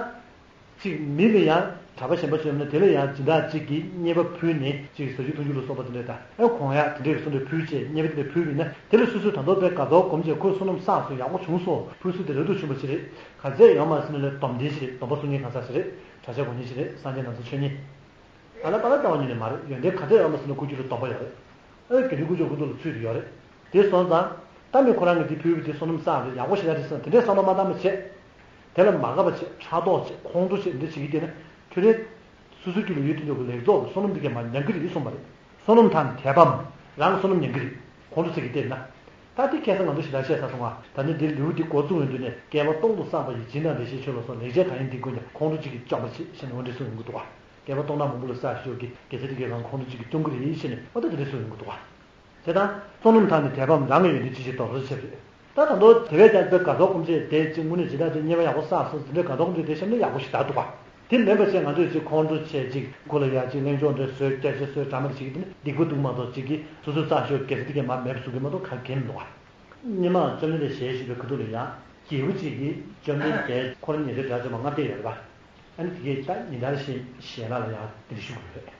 གཅིག་མི་ལ་ཡང་གྲྭ་པ་གཞན་པ་བྱོན་ན་དེ་ལ་ཡང་སྦྱིན་བདག་གཅིག་གིས་རྙེད་པ་ཕུལ་ནས་གཅིག་ཟ་རྒྱུ་འཐུང་རྒྱུ་ལ་སོགས་པ་དེ་འདྲ་དང་ཨེ་གོང་ཡག་དེ་འདྲའི་བཟོ་འདྲ་ཕུལ་བྱས་རྙེད་པ་དེ་འདྲ་ཕུལ་བ་ཡིན་ན་དེ་ལ་སོ་སོས་ད་དུང་དཔེ་དགའ་ཚོར་སྒོམ་བྱས་ཁོས་བསོད་ནམས་བསགས་སོང་། ཡག་པོ་བྱུང་སོང་། ཕུལ་སྲོལ་དེ་རབ་ཏུ་བྱུང་བ་ཞིག་རེད། ག་ཚད་ཡོད་མ་ཟེར་ན་ལས་སྡོམ་ལྡན་ཞིག་རེད། སྡོམ་པ་སྲུང་མཁན་གང་ཟག་ཞིག་རེད། གྲྭ་ཆས་གོན་མཁན་ཞིག་རེད། སངས་རྒྱས་ནང་ཚན་ཆོས་ཉན། ད་ལ་ད་ལ་ལྟ་བ་ཉིད་ནས་མ་རེད། ཡོན་ཏན་ག་ཚད་ཡོད་མ་ཟེར་ན་ཁོ་རྒྱུད་ལ་སྡོམ་པ་ཡོད་རེད། ཨེ་དགེ་འདུན་དཀོན་མཆོག་ཀུན་ཏུ་ལ་ཚུལ་དུ་ཡོད་རེད། དེ་སོང་ཙང་། ད་མི་ཁོ་རང་གིས་དེ་ཕུལ་བ་དེ་བསོད་ནམས་བསགས་རེད། ཡག་པོ་ཞེ་དྲག་རེད་བསམ་དེ་འདྲའི་བསམ་བློ་མ་བཏང་བ་བྱས། དེ་ལ་མ་དགའ་བ་བྱས། ཕྲག་དོག་བྱས། ཁོང་ཁྲོ་བྱས། འདི་བྱེད་ཀྱི་བསྡད་ན། ཁྱོད་རའི་སོ་སོའི་རྒྱུད་ལ་ཡོད་དུ་འཇོག་གི་ལེགས་ཚོགས་ཀྱི་བསོད་ནམས་འདི་གས་མར་ཉམས་ཀྱི་རེད་གསུངས་པ་རེད། བསོད་ནམས་དང་དད་པའམ། རང་གི་བསོད་ནམས་ཉམས་ཀྱི་རེད། ཁོང་ཁྲོ་ཟ་གི་བསྡད་ན། ད་འདི་ཁ་སང་ང་ཚོ་ཞེ་དྲག་བཤད་ཚར་སོང་ང་། ད་ནི་འདི་ལེའུ་འདི་འགོ་བཙུགས་ཡོང་དུས་ནས་བསྐལ་པ་སྟོང་དུ་བསགས་པ་ཡི། སྦྱིན་དང་བདེ་གཤེགས་མཆོད་ལ་སོགས། ལེགས་སྤྱད་གང་ཡིན་འདི་ཀུན་ཀྱང་། ཁོང་ཁྲོ་གཅིག་གིས་བཅོམ་པར་བྱེད། ཞེས་ནས་འོ་འདི་གསུངས་ཡོང་གི་འདུག་ག་བསྐལ་པ་སྟོང་ཕྲག་མང་པོ་ལ་བསགས་ཤོག་གི་དགེ་རྩ་འདི་གས་རང་ཁོང་ཁྲོ་གཅིག་གིས་སྐྱོང་གི་རེད་ཞེས་ནས་འོ་ད་དེ་འདྲ་གསུངས་ཡོང་གི་འདུག་ག་བྱས་ཙང་བསོད་ནམས་དང་ནི་དད་པའམ་རང་གི་ཡོན་ཏན་ཅི་ཞིག་ཏུ་ཟེར་བྱས་རེད། ད་ད་དུང་དེ་བས་ཀྱང་དཔེ་དགའ་ཚོར་སྒོམ་བྱས་དེ་གཅིག་དངོས་གནས་ཇི་ལྟར་དེ་རྙེད་པ་ཡག་པོ་བསགས་སོང་། དེ་འདྲའི་དགའ་ཚོར་སྒོམ་བྱས་དེ་བཤམས་ན་ཡག་པོ་ཞིག་ད་འདུག་ག་དེ་མིན་པ་བྱས་ང་ཚོས་ཅིག་ཁོང་ཁྲོ་བྱས་ཅིག་ཁོ་ལ་ཡ་ཅིག་གླེང་ཕྱོགས་འདྲ་བཟོས། སྐྱ་ཆ་བཟོས། འདྲ་མ་འདྲ་བྱེད་ཀྱི་དེ་ནི་སྡིག་པ་འདུག་མ་གཏོགས་ཅིག་གིས་སོ་སོས་བསགས་ཤོག་དགེ་རྩ་དེ་གས་མར་མེད་པ་བཟོ་གི་མ་གཏོགས་ག་གེ་མི་འདུག་ག་སྔོན་མ་བཅོམ་ལྡན་འདས་ཞལ་བཞུགས་པའི་ཁ་ཐུག་ལ་ཡང་རྒྱལ་པོ་གཅིག་གིས་བཅོམ་ལྡན་འདས་ཁོ་རང་ཉན་ཐོས་དགྲ་བཅོམ་པ་ལྔ་བསྟེན་ཡོད་རེད་པ། ཨ་ནི་དེ་གས་ད་ཉིན་ལྟར་བཞིན་ཞལ་ལག་ལ་ཡང་གདན་འདྲེན་ཞུ་དགོས་རེད།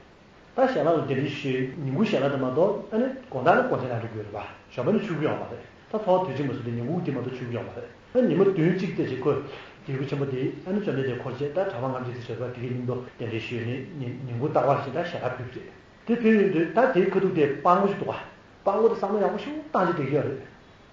ད་ཞལ་ལག་ལ་གདན་འདྲེན་ཞུས། ཉིན་གུང་ཞལ་ལག་དེ་མ་གཏོགས་ཨ་ནི་དགོང་དག་ནི་སྒོ་ཆེན་ནང་འགྲོ་གི་ཡོད་རེད་པ། ཞོགས་པ་ནི་ཆུ་གི་ཡོད་མ་རེད། ད་ཚོགས་དུས་ཆེན་མ་སོང་དེ་ཉིན་གུང་དེ་མ་གཏོགས་ཆུ་གི་ཡོད་མ་རེད། ཨ་ཉི་མ་བདུན་གཅིག་དེ་ཞིག་ཁོས་རྒྱལ་པོ་ཆེན་པོ་དེ་ཨ་ནི་བཅོམ་ལྡན་འདས་འཁོར་བཅས་ད་གྲྭ་པ་ལྔ་བཅུ་དེ་བྱས་པ་དེ་གའི་སྙིང་པོ་གདན་འདྲེན་ཞུས་ནས་ཉིན་ཉིན་གུང་རྟག་པར་བཞིན་ད་ཞལ་ལག་ཕུལ་བ་རེད། དེ་ཕུལ་ཡོང་དུས་ད་དེའི་ཁ་ཐུག་དེ་སྤྲང་པོ་ཞིག་འདུག་ག་སྤྲང་པོ་དེ་བསམ་བློ་ཡག་པོ་ཞིག་བཏང་བྱས་བསྡད་ཀྱི་ཡོད་རེད།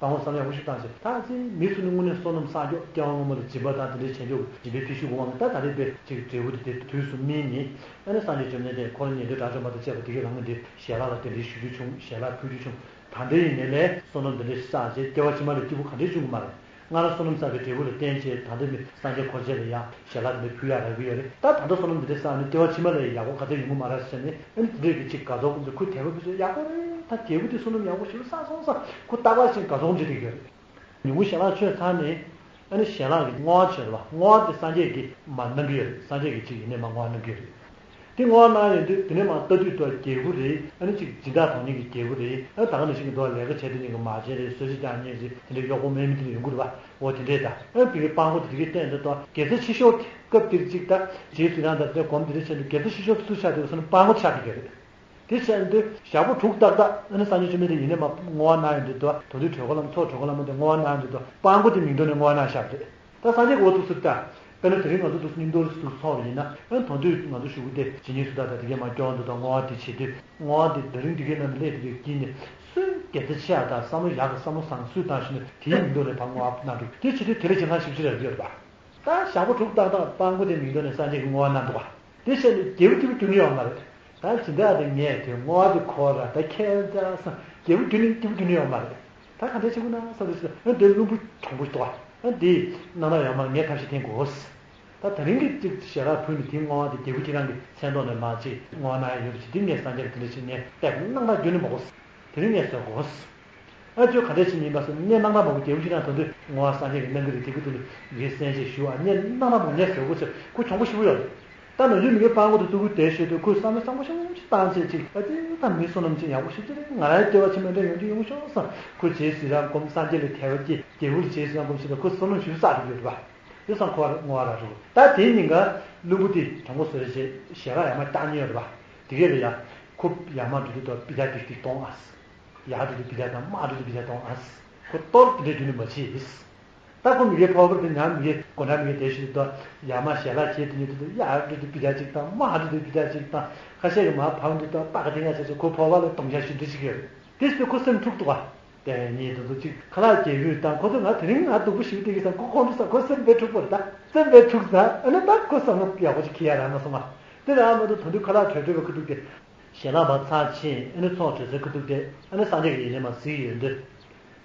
སྤྲང་པོ་བསམ་བློ་ཡག་པོ་ཞིག་བཏང་བྱས་ད་ཅི་མི་ཚོ་ནི་དངོས་གནས་བསོད་ནམས་བསགས་ཀྱོག་སྐྱེ་བ་སྔོན་མ་ལ་སྦྱིན་པ་དང་དེ་འདྲའི་བྱས་ཀྱོག་སྦྱིན་པའི་ཕན་ཤུགས་འོང་བ་ད་ད་རེས་དཔེ་ཅིག་འབྲས་བུ་དེ་དེ་དུས་སུ་སྨིན་ནས་ཨ་ནི་སངས་རྒྱས་བཅོམ་ལྡན་འདས་ཁོ་རང་ཉན་ཐོས་དགྲ་བཅོམ་པ་དང་བཅས་པ་དེ་གའི་ལག་ན་འདི་ཞལ་ལག་ལ་གདན་འདྲེན་ཞུ་རྒྱུ་བྱུང་། ཞལ་ལག་ཕུལ་རྒྱུ་བྱུང་། ད་ལྟ་ཡིན་ནའི་ལས་བསོད་ནམས་འདི་འདྲ་ཞིག་བསགས་བྱས་སྐྱེ་བ་ཕྱི་མ་ལ་སྐྱིད་པོ་ག་འདྲས་བྱུང་གི་མ་རེད། སྔར་བསོད་ནམས་བསགས་པའི་འབྲས་བུ་ལ་བརྟེན་བྱས་ད་ལྟ་མི་སངས་རྒྱས་འཁོར་བཅས་ལ་ཡང་ཞལ་ལག་འདི་འདྲ་ཕུལ་ཡག་རག་གི་ཡོད་རེད། ད་ད་ལྟ་བསོད་ནམས་འདི་འདྲ་བསགས་ནས་སྐྱེ་བ་ཕྱི་མ་ལ་ཡང་ཡག་པོ་ག་ཚོད་ཡོང་གི་མ་རེད་ཟེར་ནས་ཨ་ནི་དེ་འདྲས་ཀྱི་ཅིག་དགའ་ཚོར་ཁོང་ཚོས་ཁོས་དད་པ་ཕུལ་ཚོད་ཡག་པོ་རེད། ད་རྒྱལ་པོ་དེ་བསོད་ནམས་ཡག་པོ་ཞིག་བསགས་སོང་བསམ་ཁོ་རྟག་པར་བཞིན་དགའ་ཚོར་སྒོམ་བྱས་བསྡད་ཀྱི་ཡོད་རེད། ཉིན་གུང་ཞལ་ལག་མཆོད་ཚར་ནས་ཨ་ནི་ཞལ་ལག་གི་བསྔོ་བ་བྱས་རེད་པ། བསྔོ་བ་དེ་སངས་རྒྱས་ཀྱིས་མར་གནང་གི་ཡོད་རེད། སངས་རྒྱས་ཀྱིས་ཅིག་ཡིན་ནའི་མར་བསྔོ་བ་གནང་གི་ཡོད་རེད། དེ་བསྔོ་བ་གནང་ཡོང་དུས་དེ་ནས་མར་ལྟ་དུས་དུ་རྒྱལ་པོ་རེད། ཨ་ནི་ཅིག་སྦྱིན་བདག་གཏོང་མཁན་གྱི་རྒྱལ་པོ་རེད། ཨ་ནི་ད་ག་ནང་བཞིན་གྱི་འདུག་ལས་ཀ་བྱེད་དེ་ཉིན་གྱི་མ་བྱན་རེད། གསོལ་ཇ་རྒྱག་མཁན་རེད། དེ་འདྲའི་གཡོག་པོ་དམག་མི་དེ་འདྲ་ཡོང་གི་རེད་པ། འོ་དེ་འདྲས་ད་ཨ་ནི་བི་གའི་སྤྲང་པོ་དེ་དེ་གའི་སྟེང་དུ་དུ་དགེ་རྩ་ཆེ་ཤོས་དེ་སྐབས་དེར་ཅིག་ད་རྗེ་བཙུན་རང་དང་དེ་འདྲ་སྒོམ་དེ་འདྲ་བྱས་ནས་དགེ་རྩ་ཆེ་ཤོས་དེ་སུ་ཆགས་འདུག་ཟེར་ན་སྤྲང་པོ་ཆགས་བསྡད་ཀྱི་རེད། དེ་བྱས་ནས་ཞག་པོ་དྲུག་ཏག་ཏག་ཨ་ནི་སངས་རྒྱས་བཅོམ་ལྡན་འདས་ཡིན་ནའི་མར་བསྔོ་བ་གནང་ཡོང་དུས་དུ་དོན་དུ་གྲོལ་གོ་ལམ་ཚོགས་གྲོལ་གོ་ལམ་དེ་བསྔོ་བ་གནང་ཡོང་དུས་དུ་སྤྲང་པོ་དེ་མིང་ཐོག་ནས་བསྔོ་བ་གནང་བཞག་པ་རེད། ད་སངས་རྒྱས་ཀྱི་འོ་ཐུག་ཟུར་ལྟ། དཔེར་ན་དེ་རིང་ང་ཚོ་འདུག་སེ་སྙིང་འདོར་ཟུར་ཚོགས་པ་ཡིན་ན་ཨ་ནི་དོན་དུ་ང་ཚོ་ཞུ་གི་དེ་ཇི་སྙེད་སུ་དག་དང་དེ་གས་མར་སྐྱོང་དུས་དང་བསྔོ་བ་དེ་བྱེད་དུས་བསྔོ་བ་དེ་དེ་རིང་དེ་གའི་ནང་ནས་སླེབས་དེ་གའི་དཀྱིལ་ནས་སུས་དགེ་རྩ་ཆེ་ཡག་དང་བསམ་བློ་ཡག་གི་བསམ་བློ་བཟང་སུས་བཏང་ཞུས་ན་དེའི་མིང་ཐོག་ནས་ཕར་བསྔོ་བ་གནང་འདུག་དེ་བྱེད་དུས་དེ་ལ་ཞེ་སྡང་ཞེ་པོ་ཅིག་རག་གི་ཡོད་རེད་པ། ད་ཞག་པོ་དྲུག་ཏག་ཏག་སྤྲང་པོ་དེ་མིང་ཐོག་ནས་སངས་རྒྱས་ཀྱིས་བསྔོ་བ་གནང་འདུག་ག་དེ་བྱས་ནས་རྒྱལ་པོ་སྐྱིད་པོ་སྐྱོན་གྱི་ཡོད་མ་རེད། ད་སྦྱིན་བདག་དེ་ངས་དེ་བསྔོ་བ་དེ་འཁོར་ར་ད་ཁྱེད་ཅག་སང་རྒྱལ་པོ་སྐྱིད་པོ་སྐྱོན་གྱི་ཡོད་མ་རེད། ད་ག་འདྲ་བྱེད་དགོས་ན་བསམ་དུས་ཨ་དེ་བླུན་པོ་དྲང་པོ་ཞིག་འདུག་ག་ཨ་དེ་གནང་ན་ཡོད་མ་རེད། ངས་ཐབས་ཤེས་འཐེན་དགོས། ད་དེ་རིང་གི་ཅིག་ཞལ་ལག་ཕུལ་ནས་དེའི་བསྔོ་བ་དེ་རྒྱལ་པོ་ཁྱེད་རང་གི་མཚན་ཐོག་ནས་མར་ཅིག་བསྔོ་བ་གནང་ཡ་ཡོད་པ་ཞིག་དེ་ངས་སངས་རྒྱས་ཀྱི་དེ་འདྲ་ཞིག་ངས་ལྟས་གནང་སྟངས་སྐྱོན་ནི་མ་གོ། དེ་རིང་ངས་བཟོད་དགོས། ཨ་ཅོ་ག་འདྲ་ཞིག་ཡིན་པ་སོགས་ངས་གནང་སྟངས་མ་གོ། རྒྱལ་པོ་ཁྱེད་རང་དོན་དུ་བསྔོ་བ་སངས་རྒྱས་ཀྱིས་གནང་གི་རེད། དེ་གི་དུ་ལ་ངས་གསན་བཞེས་ཞུ་བ་ངས་གནང་སྟངས་མ་གོ། ངས་བཟོད་དགོས་ཟེར་ཁོ་གྱོང་པོ་ཞེ་པོ་ཡོད་རེད། ད་ནམ་རྒྱུན་མི་ངའི་སྤྲང་པོ་དེ་སྡུག་པོ་དེ་ཤོད་དུས་ཁོས་བསམ་བློ་བཟང་པོ་ཞེ་པོ་ཅིག་བཏང་བྱས་ཅིག་ཨ་ཙི་ད་མི་བསོད་ནམས་ཅིག་ཡག་པོ་ཞེ་པོ་ཅིག་རེད། ང་རང་སྐྱེ་བ་ཕྱི་མ་འདྲ་ཡོང་རྒྱུ་ཡོང་ཤོག་བསམ་ཁོས་རྗེས་སུ་ཡི་རང་སྒོམ། སངས་རྒྱས་ལ་དད་པ་སྐྱེ། རྒྱལ་པོ་ལ་རྗེས་སུ་ཡི་རང་སྒོམ་བྱེད་དུས་ཁོས་བསོད་ནམས་ཞེ་པོ་བསགས་འགྲོ་གི་ཡོད་རེད་པ། དེ་སང་ཁོ་བསྔོ་བ་རག་འགྲོ། ད་དེའི་ཉིན་ཀ་བླུན་པོ་དེ་དྲང་པོ་བཟོས་རེ་བྱས་ཞལ་ལག་ཡར་མར་བཀྱག་མཁན་ཡོད་རེད་པ། དེ་གས་ལ་ཡ་ཁོ་ཡར་མར་འགྲོ་དུས་དུ་པི་ཏྲ་ཏིག་ཏིག་གཏོང་ཨ། ཡར་འགྲོ་དུས་པི་ཏྲ་དང་མར་འགྲོ་དུས་པི་ཏྲ་གཏོང་ཨ། ཁོ་ཏོག་ཙམ་དེ་འདྲའི་རྒྱུན་ནས་མ་བྱེད། ད་ཁོ་མི་ཁའི་ཕོར་པ་དེ་ཉར་མི་ཁའི་སྒོ་འགྲམ་མི་ཁའི་དེ་ཞིག་ཏུ་ཡར་མར་ཞལ་ལག་བྱེད་དེ་ཉིད་དུ་ཡར་འགྲོ་དུས་པི་ཏྲ་གཅིག་དང་མར་འགྲོ་དུས་པི་ཏྲ་གཅིག་དང་ཁ་ཤས་ཀྱིས་མར་བབས་འདུག་ད་པ་ག་དེ་ང་བྱས་ཚེ་ཁོ་ཕོར་པ་ལ་གཏོང་རྒྱག་ཞུ་འདི་ཞིག་ཡོད་རེད། དེ་སྟེ་ཁོ་སེམས་འཁྲུག་འདུག་ག་དེ་ཉིད་དུ་འདུག་ཅིག་ཁ་ལག་རྒྱག་གི་ཡོད་དང་ཁོ་ཚོས་ང་དེ་རིང་ང་སྡུག་པོ་ཞིག་སྟེར་གི་ས་ཁོ་ཁོང་ཁྲོ་ས་ཁོ་སེམས་དཔེ་འཁྲུག་པ་རེད། ད་སེམས་དཔེ་འཁྲུག་ས་ཨ་ནི་ད་ཁོ་བསམ་བློ་ཡག་པོ་ཅིག་འཁྱེར་ཡ་རག་མ་སོང་ང་། དེ་རག་མ་འདུག་ད་དུང་ཁ་ལག་གྲོལ་གྲོལ་བའི་ཁ་ཐུག་དེ། ཞལ་ལག་པ་ཚར་ཕྱིན་ཨ་ནི་ཚོགས་གྲོལ་སའི་ཁ་ཐུག་དེ་ཨ་ནི་སངས་རྒྱས་ཀྱི་ཡིན་ནའི་མར་གཟིགས་ཡོང་དུས།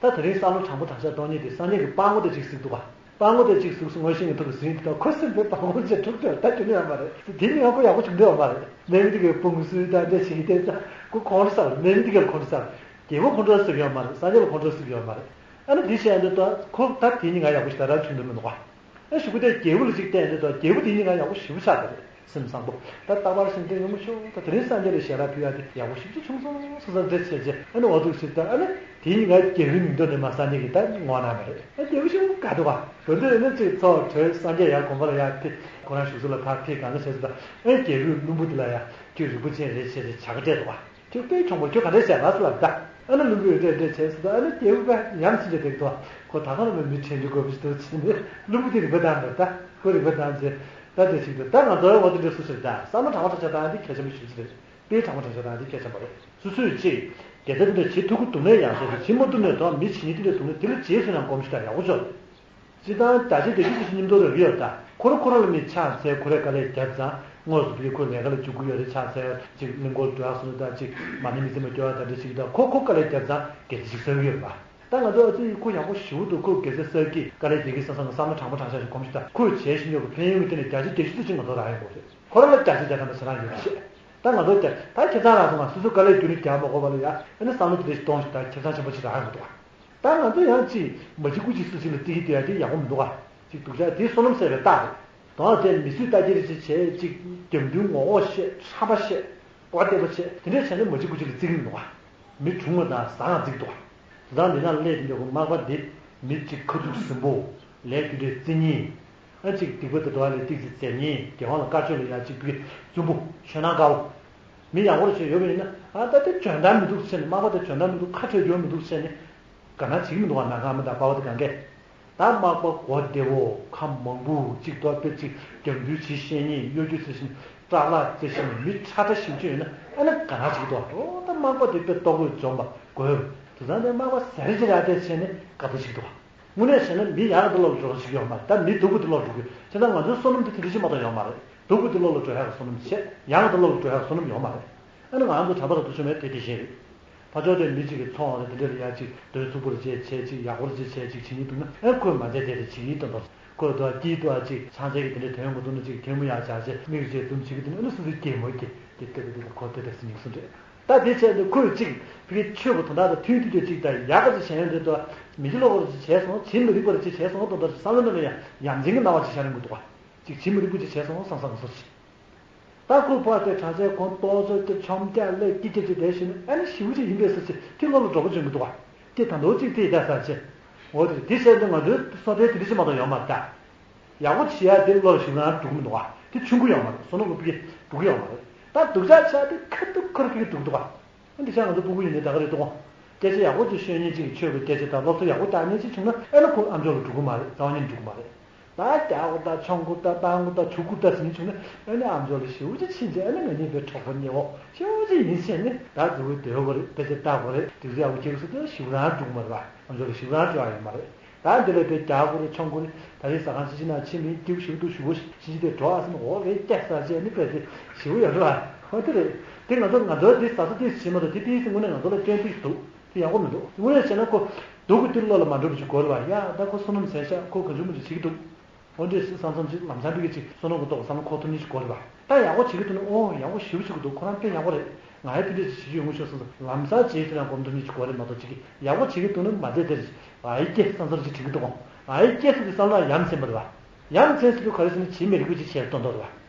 ད་དེ་རིང་བསམ་བློ་དྲང་པོ་དྲང་བཞག་གཏོང་ཉིད་དེ་སངས་རྒྱས་ཀྱི་སྤྲང་པོ་དེ་ཅིག་གཟིགས་འདུག་ག་སྤྲང་པོ་དེ་གཅིག་གཟུགས་སུ་ངོ་ཤེས་ཀྱི་ཐོག་གི་ཟིན་དེ་དག་ཁོ་སེམས་དཔའི་སྤྲང་པོ་ཅིག་གྲུབ་འདུག་ད་གྱོན་ནི་ཡོད་མ་རེད། དེ་ནི་ཡང་ཁོ་ཡག་པོ་བྱུང་འདུག་ཡོད་མ་རེད། མེ་མི་དེ་གའི་དཔུང་སུའི་ད་འདྲ་ཞིག་གི་བལྟས་ཙང་ཁོ་ཁོང་ཁྲོ་ཟ་བ་རེད། མེ་མི་དེ་གའི་ཁོང་ཁྲོ་ཟ་བ་རེད། རྒྱལ་པོ་ཁོང་ཁྲོ་ཟ་གི་ཡོད་མ་རེད། སངས་རྒྱས་ལ་ཁོང་ཁྲོ་ཟ་གི་ཡོད་མ་རེད། ཨ་ནི་འདི་བྱས་འདི་ད་ཁོ་ད་དེ་གཉིས་ཀ་ཡག་པོ་ཞིག་ད་ར་བྱུང་འདུག་མི་འདུག་ག་ཨ་ཞུ་གུ་དེ་རྒྱལ་བུ་ལ་ཅིག་བལྟས་འདི་ད་རྒྱལ་བུ་དེ་གཉིས་ཀ་ཡག་པོ་ཞེ་པོ་ཆགས་འདུག་སེམས་བཟང་པོ་ད་རྟག་པར་ཞིང་བྲན་ཡོང་མི་ཤོག་ད་དེ་རིང་སངས་རྒྱས་ལ་ཞལ་ལག་ཕུལ་ཡག་དེ་ཡག་པོ་ཞེ་པོ་ཅིག་བྱུང་སོང་ཟེར་ཟེར་འདྲ་བྱས་རྗེས་ཨ་ནི་འོ་འདུག་ཞིག་ད་ཨ་ནི་དེ་གཉིས་ཀ་རྒྱལ་བུའི་མིང་ཐོག་ནས་མ་སངས་རྒྱས་ཀྱི་ད་ངོ་ན་མ་རེད། ཨ་རྒྱལ་བུ་ཞིག་དགའ་འདུག་ག་དོན་དུ་ཨ་ནི་ཅིག་ཚོགས་གྲོལ་སངས་རྒྱས་ཡར་དགོན་པ་ལ་ཡར་ཕེབས་ཁོ་རང་བཞུགས་ས་ལ་ཕར་ཕེབས་གང་ག་བྱས་ཟེར་ད་ཨ་ནི་རྒྱལ་བུའི་བློན་པོ་དེ་ལ་ཡ་ཁྱོད་རིན་པོ་ཆེ་རེད་བྱས་ཏེ་བྱ་དགའ་སྤྲད་འདུག་ག་ཁྱོད་དཔེ་གྱོང་པོ་ཁྱོད་ག་འདྲས་བྱས་ལ་ཟེར་ལབ་ད། ཨ་ནི་ལུང་གིས་རེད་རེད་བྱས་སུ་ད་ཨ་ནི་རྒྱལ་བུ་པས་ཡམ་ཕྱིན་ཆད་དེ་དོ་ཁོ་ད་ག་ལ་མི་མི་དྲན་རྒྱུ་དགོས་པ་ཞིག་འདུག་ཕྱིན་ནས་ལུང་གིས་དེ་རིག་པ་དང་འདྲ་ད་ཁོ་རིག་པ་དང་ཚེ་ད་དེ་ཞིག་ཏུ་ད་ང་ཚོ་འོ་དེ་འདྲ་སུ་ཞིག་ད་བསམ་བློ་དྲང་པོ་དྲང་བཞག་དང་དེ་གལ་ཆེན་པོ་ཞིག་རེད། དཔེ་དྲང་པོ་དྲང་བཞག་དང་དེ་གལ་ཆེན་པོ་རེད། སུ་སུས་ཅིག་དེ་ལྟར་དེ་འདྲ་བྱེད་ཐུབ་ཀྱི་འདུག་ནས་ཡང་ཟེར་ཞིག་བྱེད་མ་ཐུབ་ནས་དོ་མི་བྱེད་ཉིད་དེ་འདྲ་འདུག་ནས་དེ་ལ་རྗེས་སུ་ཡང་སྒོམ་ཞིག་དང་ཡག་པོ་ཆོག་སྤྱིར་བཏང་བརྒྱ་ཆ་བརྒྱད་ཅུ་ཞིག་མཉམ་དུ་རག་གི་ཡོད་ད། ཁོ་རང་ཁོ་རང་ལ་མི་ཕྱག་འཚལ་ཁོ་རས་དཀའ་ལས་བརྒྱབ་ཙང་དངོས་སུ་བི་ཁོ་ལས་ཀ་ལ་འཇུག་གི་ཡོད་རེད་ཕྱག་འཚལ་ཅིག་གླིང་སྐོར་འགྲོ་ཡག་སོང་ད་ཅིག་མ་ཎི་མི་ཚེ་མ་སྐྱོ་བ་ད་འདྲ་ཞིག་ད་ཁོ་ཁོ་དཀའ་ལས་བརྒྱབ་ཙང་དགེ་སྡིག་ཞིག་བསགས་ཀྱི་ཡོད་རེད་པ། ད་ང་ཚོ་ཨ་ཙི་ཁོ་ཡག་པོ་ཞེ་པོ་འདུག་ཁོ་དགེ་རྩ་བསགས་ཀྱི་དཀའ་ལས་བརྒྱབ་ཀྱི་བསམ་བསམ་ན་བསམ་བློ་དྲང་པོ་དྲང་བཞག་ཞིག་སྒོམ་ཞིག་ད་ཁོས་བྱས་ཤིང་ཡོད་པའི་ཕན་ཡོན་གྱི་སྟེང་ནས་བརྒྱ་ཆ་བརྒྱད་ཅུ་ཙམ་ཅིག་ང་ཚོ་རག་ཡོང་གི་རེད། ཁོ་རང་ལ་བརྒྱ་ཆ་ད་ང་ཚོ་བྱེད་རང་ཡོད་པ་བྱེད། ད་ང་ཚོ་བརྒྱ་ད་ཁྱེད་ཚང་རང་སོང་ང་སོ་སོའི་དཀའ་ལས་རྒྱུ་ནི་རྒྱག་མ་དགོས་པ་ལ་ཡ་ཨ་ནི་བསམ་བློ་དེ་འདྲ་ཞིག་གཏོང་ཞིག་ད་ཁེ་བཟང་ཆེན་པོ་ཞིག་རག་ཡོང་གི་འདུག་ག་ད་ང་ཚོ་ཡང་ཅིག་མ་གཅིག་དགུ་གཅིག་སུ་གཅིག་ལ་བརྩི་གི་བསྡད་ཡ་དེ་ཡག་པོ་མི་འདུག་ག་ཅིག་སྡུག་ཅག་དེ་བསོད་ནམས་ཟད་པའི་རྟགས་རེད། དོན་དེ་མི་སུས་ལྟ་རྒྱལ་ཅིག་བྱས་ཅིག་རྒྱབ་མདུན་ངོ་ངོ་བཤད་ཁྲམ་པ་བཤད་གོ་བདེ་པོ་བྱས་དེ་འདྲས་བྱས་ནས་མ་གཅིག་དགུ་གཅིག་ལ་བརྩི་གི་མི་འདུག་ག་མི་གྲུང་བ་དང་བཟང་བ་བརྩི་གི་འདུག་ག་དེ་དང་འདི་ན་སླེབས་དེ་འདྲ་གོ་མག་པ་འདི་མི་གཅིག་ཁ་ཐུག་ཟིན་པོ་ལས་རྒྱུ་འབྲས་བརྩི་མཁན། ཨ་གཅིག་སྡིག་པ་དེ་འགྲོ་བ་ལས་ཏིག་ཙི་བཙལ་མཁན་རྒྱལ་དབང་ལ་དཀར་ཕྱོགས་ལ་ཡ་གཅིག་པུའི་བཙུན་པོ་ཆོས་ནང་དགའ་བོ། མི་ཡག་པོ་ཞིག་ཡོད་པ་ཡིན་ན་ཨ་ད་དེ་འཇོན་ཐང་མི་འདུག་ཟེར་ནས་མག་པ་དེ་འཇོན་ཐང་མི་འདུག་ཁ་བྲལ་རྒྱུ་མི་འདུག་ཟེར་ནས་དགའ་སྣང་བྱེད་ཀྱི་མི་འདུག་ག་ནང་ཁང་མི་དང་པ་བ་དེ་གང་གས། ད་མག་པ་གོ་བདེ་བོ་ཁ་མང་པོ་གཅིག་ཏོ་དཔེ་གཅིག་རྒྱབ་མདུན་བྱེད་ཤེས་མཁན་གཡོ་སྒྱུ་ཟེར་བཞིན་སྐྲག་ལག་ཟེར་བཞིན་མི་ཁྲ་ཁྲ་ཞིག་ཅིག་ཡོད་ན་ཨ་ན་དགའ་སྣང་བྱེད་ཀྱི་འདུག་འོ་ད་མག་པ་དེ་དཔེ་ལྟོ་གོས་འཇོམས་པ་དགོས། དེ་ཚང་དེ་མག་པ་ཟེར་གྱི་ར་དེ་བྱས་ནས་དགའ་པོ་བྱེད་ཀྱི་འདུག་དངོས་གནས་བྱས་ན་མི་ཡག་གི་བློ་ལ་འགྲོ་ཞིག་ཡོད་མ་རེད། ད་མི་སྡུག་པོ་དེ་བློ་ལ་འགྲོ་གི་བྱས་ཙང་ང་ཚོའི་བསོད་ནམས་དེ་དེ་འདྲ་ཞིག་མ་གཏོགས་ཡོད་མ་རེད། སྡུག་པོ་དེ་བློ་ལ་འགྲོ་ཡག་གི་བསོད་ནམས་བྱས་ཡག་གི་བློ་ལ་འགྲོ་ཡག་གི་བསོད་ནམས་ཡོད་མ་རེད། ཨ་ནི་ང་ཚོ་གྲྭ་པ་ལ་དུ་ཆུ་མེད་དེ་དེ་བཞིན་རེད། ཕ་ཕྱོགས་དེ་མི་གཅིག་གིས་ཚོང་བ་དེ་འདྲ་ལ་ཡ་གཅིག་དོན་ཚུགས་པོ་རེ་བྱས་བྱས་གཅིག་ཡག་པོ་རེ་བྱས་བྱས་གཅིག་བྱེད་ཉིན་འདུག་ན་ཨེ་ཁོས་མ་བྱས་དེ་རེ་བྱེད་ཀྱི་དོན་དག་ཁོས་དོ་སྐྱིད་དོ་གཅིག་ཆང་ཚལ་གྱི་དེ་འདྲ་དོན་འགོ་འདུག་ན་གཅིག་ཐལ་མོ་ཡག་བྱས་བྱས་མིག་རེ་བྱས་འཛུམ་བྱེད་ཀྱི་འདུག་ན་ཨ་ནི་སུ་སུའི་སྐྱེས་མོ་སྐྱེས་དེ་ལྟ་བུ་དེ་ལ་ཁོ་དེ་འདྲ་སེ་ཉིག་སུ་འདྲ། ད་དེ་བྱས་ནས་ཁོས་གཅིག་ཕ་གི་ཆོས་པོ་དོན་དག་དང་མཐུན་དུས་དེ་གཅིག་དང་ཡག་ག་ཅིག་བྱས་ཡོང་དེ་དོ་མི་ཅི་ལོག་པ་རེ་ཅིག་བྱས་སོང་བྱེད་མི་རིགས་པ་རེ་ཅིག་བྱས་སོང་དོན་དག་བསམ་བློ་ནང་ལ་ཡང་ཡ་མཚན་གྱི་སྣང་བ་ཅིག་ཤར་ཡོང་གི་འདུག་བ། གཅིག་བྱེད་མི་རིགས་པ་ཅིག་བྱས་སོང་བསམ་བསམ་སོ་ཅིག་ད་ཁོས་ཕར་དེ་གྲྭ་ཆས་གོན་ཏོག་ཙོ་དེ་ཆོམ་རྒྱག་ལས་སྐྱིད་སྐྱིད་ཅིག་བསྡད་ཞིག་ནས་ཨ་ནི་ཞིའུ་ཅིག་ཡིན་པས་ཟེར་ཅིག་དེ་བློ་ལ་འགྲོ་པོ་བྱུང་གི་འདུག་བ། དེ་ད་འདོད་ཅིག་དེ་ཡི་ད་ཟེར་ཅིག་འོ་དེ་དེ་བྱས་ཏེ་ང་ཚོའི་སོ་ཐལ་དེ་འདྲ་ཅིག་མ་གཏོགས་ཡོད་མ་རེད་ད། ཡག་པོ་བྱེད་ཡ་དེ་བློ་ལ་ཞིག་རང་འགྲོ་གི་མི་འདུག་བ། དེ་ཆུང་གི་ཡོད་མ་རེད། བསོད་ནམས་ཀྱི་འགྲོ་གི་ཡོད་མ་རེད། ད་སྡུག་ཅག་ཆགས་དེ་ཁ་ཐུག་ཁོ་ར་ཁ་གི་འགྲོ་གི་འདུག་བ། འདི་ཆ་ང་ཚོ་སྤུ་གུ་ཡིན་ནའི་ད་ག་རེད་འདུག་གོ། སྐད་ཆ་ཡག་པོ་ཅིག་ཤོད་མཁན་ཅིག་གིས་ཆོས་པའི་སྐད་ཆ་དང་སློབ་གསོ་ཡག་པོ་རྒྱག་མཁན་ཅིག་བྱུང་ན་ཨེ་ན་ཁོ་ཨམ་ཅོག་ལ་འགྲོ་གི་མ་རེད། རྩ་བ་ཉིད་འགྲོ་གི་མ་རེད། ད་རྒྱག་གོ་ད་མཆོང་གོ་ད་བཏང་གོ་ད་བྱུག་གོ་ད་ཟིན་བྱུང་ན་ཨེ་ན་ཨམ་ཅོག་ལ་ཞེ་པོ་ཅིག་ཕྱིན་ཅིག་ཨེ་ན་ང་གཉིས་པའི་གྲོགས་པོ་ཉེ་བོ་ཞེ་པོ་ཅིག་ཡིན་ཟེར་ནས་ད་འཛུལ་དགོས་སྡོད་དགོས་རེད། དཔེ་ཆ་ལྟ་དགོས་རེད། དུས་ཚོད་ཡག་པོ་སྐྱེལ་དགོས་ཟེར་དུས་ཞེ་པོ་རང་འགྲོ་གི་མ་རེད་བ། ཨམ་ཅོག་ལ་ཞེ་པོ་རང་འགྲོ་ཡ་ཡོད་མ་རེད། ད་འདི་ལ་དཔེ་རྒྱག་དགོས་རེད། མཆོང་དགོས་རེད། ད་རེས་ཟ་ཁང་ཕྱི་ཕྱི་ན་ཕྱིན་མིན་སྐྱིད་པོ་ཞེ་པོ་འདུག་ཞུ་གོ་ཕྱིན་ཅིག་དེ་འགྲོ་ཨ་སེ་ན་འོ་རེད་སྐྱག་ཟ་བྱས་ནི་དཔེ་དེ་ཞེ་པོ་ཡོད་རེད་བ། ཧོ་དེ་རེད། དེ་ང་ཚོ་ང་ཚོ་དེ་ཟ་ས་དེ་བྱེད་མ་ཐུབ་དེ་དེ་ཡིན་ཟེར་དངོས་གནས་ང་ཚོ་ལ་སྐྱོན་ཏིག་འདུག་དེ་ཡག་པོ་མི་འདུག་དངོས་གནས་བྱས་ན་ཁོ་སྡུག་གི་དེ་བློ་ལ་མ་འགྲོ་བ་ཅིག་དགོས་རེད་བ། ཡ་ད་ཁོ་བསོད་ནམས་ཟད་ཤག་ཁོ་གང་བྱུང་མང་བྱུང་བྱེད་ཀྱི་འདུག་འོ་འདྲས་སེ་བསམ་བསམ་ཅིག་ལམ་སང་འགྲིག་གི་ཅིག་བསོད་ནམས་ཀྱི་ཐོག་བསམ་ཁོ་ཐུགས་མཉེས་ཅིག་དགོས་རེད་བ། ད་ཡག་པོ་བྱེད་ཀྱི་འདུག་ན་ཨོ་ཡག་པོ་ཞེ་པོ་བྱེད་ཀྱི་འདུག་ཁོ་རང་དཔེ་ཡག་པོ་རེད། ང་ཡང་དེ་འདྲས་ཅིག་བྱེད་རྒྱུ་ཡོང་གི་ཤོག་བསམ་བསམ་ལམ་སང་བྱེད་དེ་རང་སྒོམ་ཐུབ་མཉེས་ཅིག་དགོས་རེད་མ་གཏོགས་ཅིག་ཡག་པོ་བྱེད་ཀྱི་འདུག་ན་མ་བྱས་དེ་རེད། ཨ་ཡེ་སྐྱེ་བསམ་ཚུལ་ཅིག་དྲན་གྱི་འདུག་ཨ་ཡེ་སྐྱེ་ཟེར་དུས་བསམ་བློ་ཡ་མཚན་པ་རེད་བ། ཡ་མཚན་ཟེར་དུས་ག་རེ་ཟེར་ན་བྱེད་མི་རིགས་པ་ཅིག་བྱས་སྟོན་ཐོག་རེད་བ།